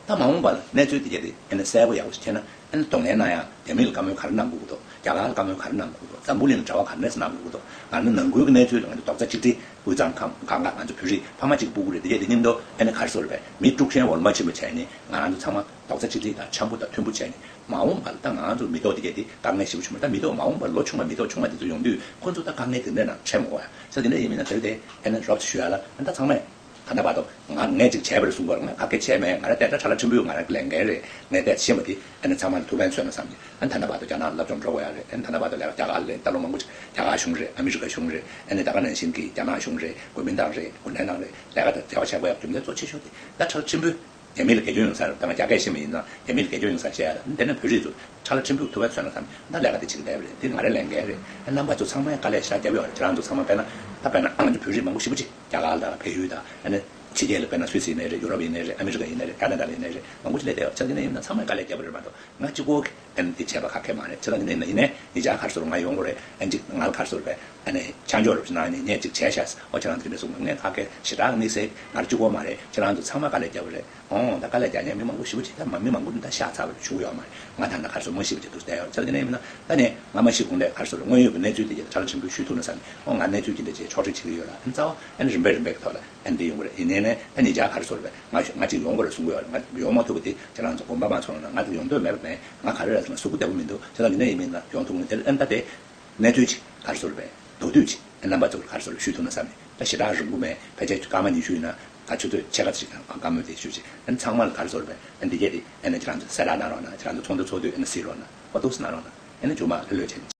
ད་མ་འོངས་པ་ལ་གནས་ཚུལ་དེ་གྱད་དེ་ཨ་ནི་གསལ་པོ་ཡག་པོ་ཞིག་མཁྱེན་ན། ཨ་ནི་གདོང་ལེན་གནང་ཡ། རྒྱ་མི་ལ་བཀའ་མོལ་ག་རེ་གནང་དགོས་ཀྱི་འདུག། རྒྱ་གར་ལ་བཀའ་མོལ་ག་རེ་གནང་དགོས་ཀྱི་འདུག། འཛམ་བུ་གླིང་ལ་འབྲེལ་བ་ག་རེ་གནང་དགོས་ཀྱི་འདུག། ང་ཚོ་ནང་ཁུལ་གྱི་གནས་ཚུལ་ལ་ང་ཚོ་རྡོག་རྩ་གཅིག་སྒྲིལ། དབུས་གཙང་ཁམས་གང་ག་ང་ཚོ་བོད་རིགས་ཕ་མ་གཅིག་སྤུ་གུ་རེད། དེ་གྱད་དེ་མཉམ་དུ་ཨ་ནི་ག་རེ་ཟེར་བས་མི་དཀྲུག་ཤན་འོ་མ་ཆེན་པོ་བྱས་ནས་ང་རང་ཚོ་ཚང་མ་རྡོག་རྩ་གཅིག་སྒྲིལ་དང་འཆམ་པོ་དང་མཐུན་པོ་བྱས་ནས། མ་འོངས་པ་ལ་ད་ང་ཚོ་མི་ཐོག་དེ་གྱད་དེ་དཀའ་ངལ་ཞེ་པོ་བྱུང་མ། ད་མི་ཐོག་མ་འོངས་པར་ལོ་ཆུང་བ་མི་ཐོག་ཆུང་བ་དེ་ཚོ་ཡོང་དུས་ཁོ་ཚོ་ད་དཀའ་ངལ་དེ་འདྲ་ནང་འཕྲད་མི་དགོས་ཡ། ས་དེ་འདྲ་ཡིན་མིན་ན་དེ་དེ་ཨ་ནི་རོབ་ཅིག་ཞུ་ཡ་ལ་ཨ་ནི་ད་ཚང་མས། ད་ལྟ་བར་དུ་ང་ངས་ཅིག་བྱས་པ་རེད་གསུང་གི་ཡོད་རེད། ང་ག་གེ་བྱས་མེད། ང་རང་ཏན་ཏན་ཁྲ་ལ་ཆེན་པོས་ང་རང་གི་ལས་འགན་རེད། ངས་དེ་ཤེས་པ་དེ་ཨ་ནི་ཚང་མ་ལ་ཐུགས་ཕན་གསོས་ན་བསམ་གྱི། ཨ་ནི་ད་ལྟ་བར་དུ་རྒྱ་ནག་ལ་སློབ་སྦྱོང་འགྲོ་དགོས་ཡ་རེད། ཨ་ནི་ད་ལྟ་བར་དུ་ལས་ཀ་རྒྱ་གར་ལ་ལས་ད་ལོ་མང་པོ་ཅིག་རྒྱ་གར་གཞུང་རེད། ཨ་མི་རི་ཀ་གཞུང་རེད། ཨ་ནི་ད་ག་ནང་བཞིན་གྱི་རྒྱ་ནག་གཞུང་རེད། གོ་མིན་ཏང་རེད། གུང་ཁྲན་ཏང་རེད། ལས་ཀ་དང་འབྲེལ་བ་བྱེད་དགོས་ཡ་རྒྱུ་མཚན་གཙོ་ཆེ་ཤོས་དེ་ད་ཁྲ་ལ་ཆེན་པོས་རྒྱ་མི་ལ་དགེ་སྐྱོན་ཡོང་ས་རེད། ད་ང་རྒྱ་སྐད་ཤེས་མ་ཡིན་ཙང་རྒྱ་མི་ལ་དགེ་སྐྱོན་ཡོང་ས་བཤད་ཡ་ལ། ཨ་ནི་དེ་ནས་བོད་རིགས་ཚོ་ཁྲ་ལ་ཆེན་པོས་ཐུགས་ཕན་གསོས་ན་བསམ། ད་ལས་ཀ་དེ་བྱེད་ཀྱི་བསྡད་པ་རེད། དེ་ང་རའི་ལས་འགན་རེད། ཨ་རྣམ་པ་ཚོ་ཚང་མས་དཀའ་ལས་ཞེ་དྲག་བརྒྱབ་ཡོད་རེད། ཁྱེད་རང་ཚོ་ཚང་མ་དཔེར་ན་ད་དཔེར་ན་ང་ཚོ་བོད་རིགས་མང་པོ་ཞེ་པོ་ཅིག་རྒྱ་གར་དང་བལ་ཡུལ་དང་ཨ་ནི་ཕྱི་རྒྱལ་ལ་དཔེར་ན་སུད་སི་ཡིན་ནའི་རེད། ཡུ་རོབ་ཡིན་ནའི་རེད། ཨ་མི་རི་ཀ་ཡིན་ནའི་རེད། ཁ་ན་ཌ་ལ་ཡིན་ནའི་རེད། མང་པོ་ཅིག་སླེབས་བསྡད་ཡོད། ཆ་དེ་ནས་ཡིན་ན་ཚང་མས་དཀའ་ལས་བརྒྱབ་པ་རེད་མ་གཏོགས། ང་གཅིག་པོ་གིས་ཨ་ནི་འདི་བྱས་པ་ག་གེ་མ་རེད། ཆ་ཚང་གི་ནས་ཡིན་ན་ཡིན་ནའི་ཉེ་ཆར་ག་རེ་ཟེར་རོ་ང་ཡོང་དགོས་རེད། ཨ་ནི་གཅིག་ང་ལ་ག་རེ་ཟེར་རོ་བས་ཨ་ནི་ཆ་འཇོག་རོགས་གནང་ནས་ངས་གཅིག་བྱས་ཤག་ཟེར། ཨོ་ཁྱེད་རང་ཚོ་འདི་འདྲ་གསུངས། ངས་ག་གེ་ཞེ་དྲག་དམིགས་བསལ་ང་རང་གཅིག་པོ་མ་རེད། ཁྱེད་རང་ཚོ་ཚང་མ་དཀའ་ལས་བརྒྱབ་པ་རེད། ཨོ་ད་དཀའ་ལས་རྒྱག་མཁན་མི་མང་པོ་ཞེ་པོ་ཅིག་ད་མ་མི་མང་པོ་འདི་ད་ཤག་ཚ་བ་ཞུ་གི་ཡོད་མ་རེད། ང་ད་ལྟ་ག་རེ་ཟེར་རོ་མ་ཤེས་པ་ཅིག་འདུག་བསྡད་ཡོད། ཆ་དེ་ནས་ཡིན་ན་ད་ནས་ང་མ་ཤི་གོང་ལས་ག་རེ་ཟེར་རོ་དངོས་ཡོད་ཀྱི་གནས་ཚུལ་དེ་གྱད་ཁྲ་ལ་ཆེན་པོས་ཞུ་ཐུབ་ན་བསམ་ནས། ཨོ་ང་གནས་ཚུལ་དེ་འདྲ་ཅིག་ཕྱོགས་སྒྲིག་བྱེད་ཀྱི་ཡོད་ལ། ཨ་ནི་རྩ་བ་ཨ་ནི་རིམ་པས་རིམ་པས་ཀྱི་ཐོག་ལ་ཨ་ནི་འདི་ཡོང་གི་རེད། ཡིན་ནའི་ནས་ད་ཉེ་ཆར་ག་རེ་ཟེར་རོ་བས་ང་ང་གཅིག་ཡོང་དགོས་རེད་གསུང་གི་ཡོད་རེད། ང་ཡོང་མ་ཐུབ་པ་དེ་ཁྱེད་རང་ཚོ་དགོངས་པ་མ་ཚོམ་ན། ང་ད་ཡོང་འདོད་མེད་པ་མེད། ང་ག་རེ་རེད་ཟེར་ན་གཟུགས་པོ་བདེ་པོ་མི་འདུག། ཆ་ཚང་གི་ནས་ཡིན་མིན་ན་ཡོང་ཐུབ་ཀྱི་མི་འདུག། དེ་ཨ་ནི་ད་དེ་གནས་ཚུལ་ཅིག་ག་རེ་ཟེར་རོ་བས་མདོར་བསྡུས་ཅིག་ཨ་རྣམ་པ་ཚོ་ལ་ག་རེ་ཟེར་རོ་ཞུ་ཐུབ་ན་བསམ་ནས། ད་ཞེ་དྲག་རིང་པོ་མེད། ཕལ་ཆེར་སྐར་མ་ཉི་ཤུ་ཡིན་ན་ད་ཆུ་ཚོད་ཕྱེད་ཀ་ཙམ་ཞིག་དང་བཀའ་མོལ་དེ་ཞུ་ཅིག་ཨ་ནི་ཚང་མ་ལ་ག་རེ་ཟེར་རོ་བས་ཨ་འདི་གྱད་དེ་ཨ་ནི་ཁྱེད་རང་ཚོ་གསལ་བསྒྲགས་གནང་རོགས་གནང་། ཁྱེད་རང་ཚོ་ཚོགས་འདུ་ཚོགས་དུས་ཨ་ནི་གཟིགས་རོགས་གནང་། ཨོ་འདུག་སེ་གནང་རོགས་གནང་། ཨ་ནི་མཇུག་མ་ལྷོད་ལྷོད་བྱས་ནས།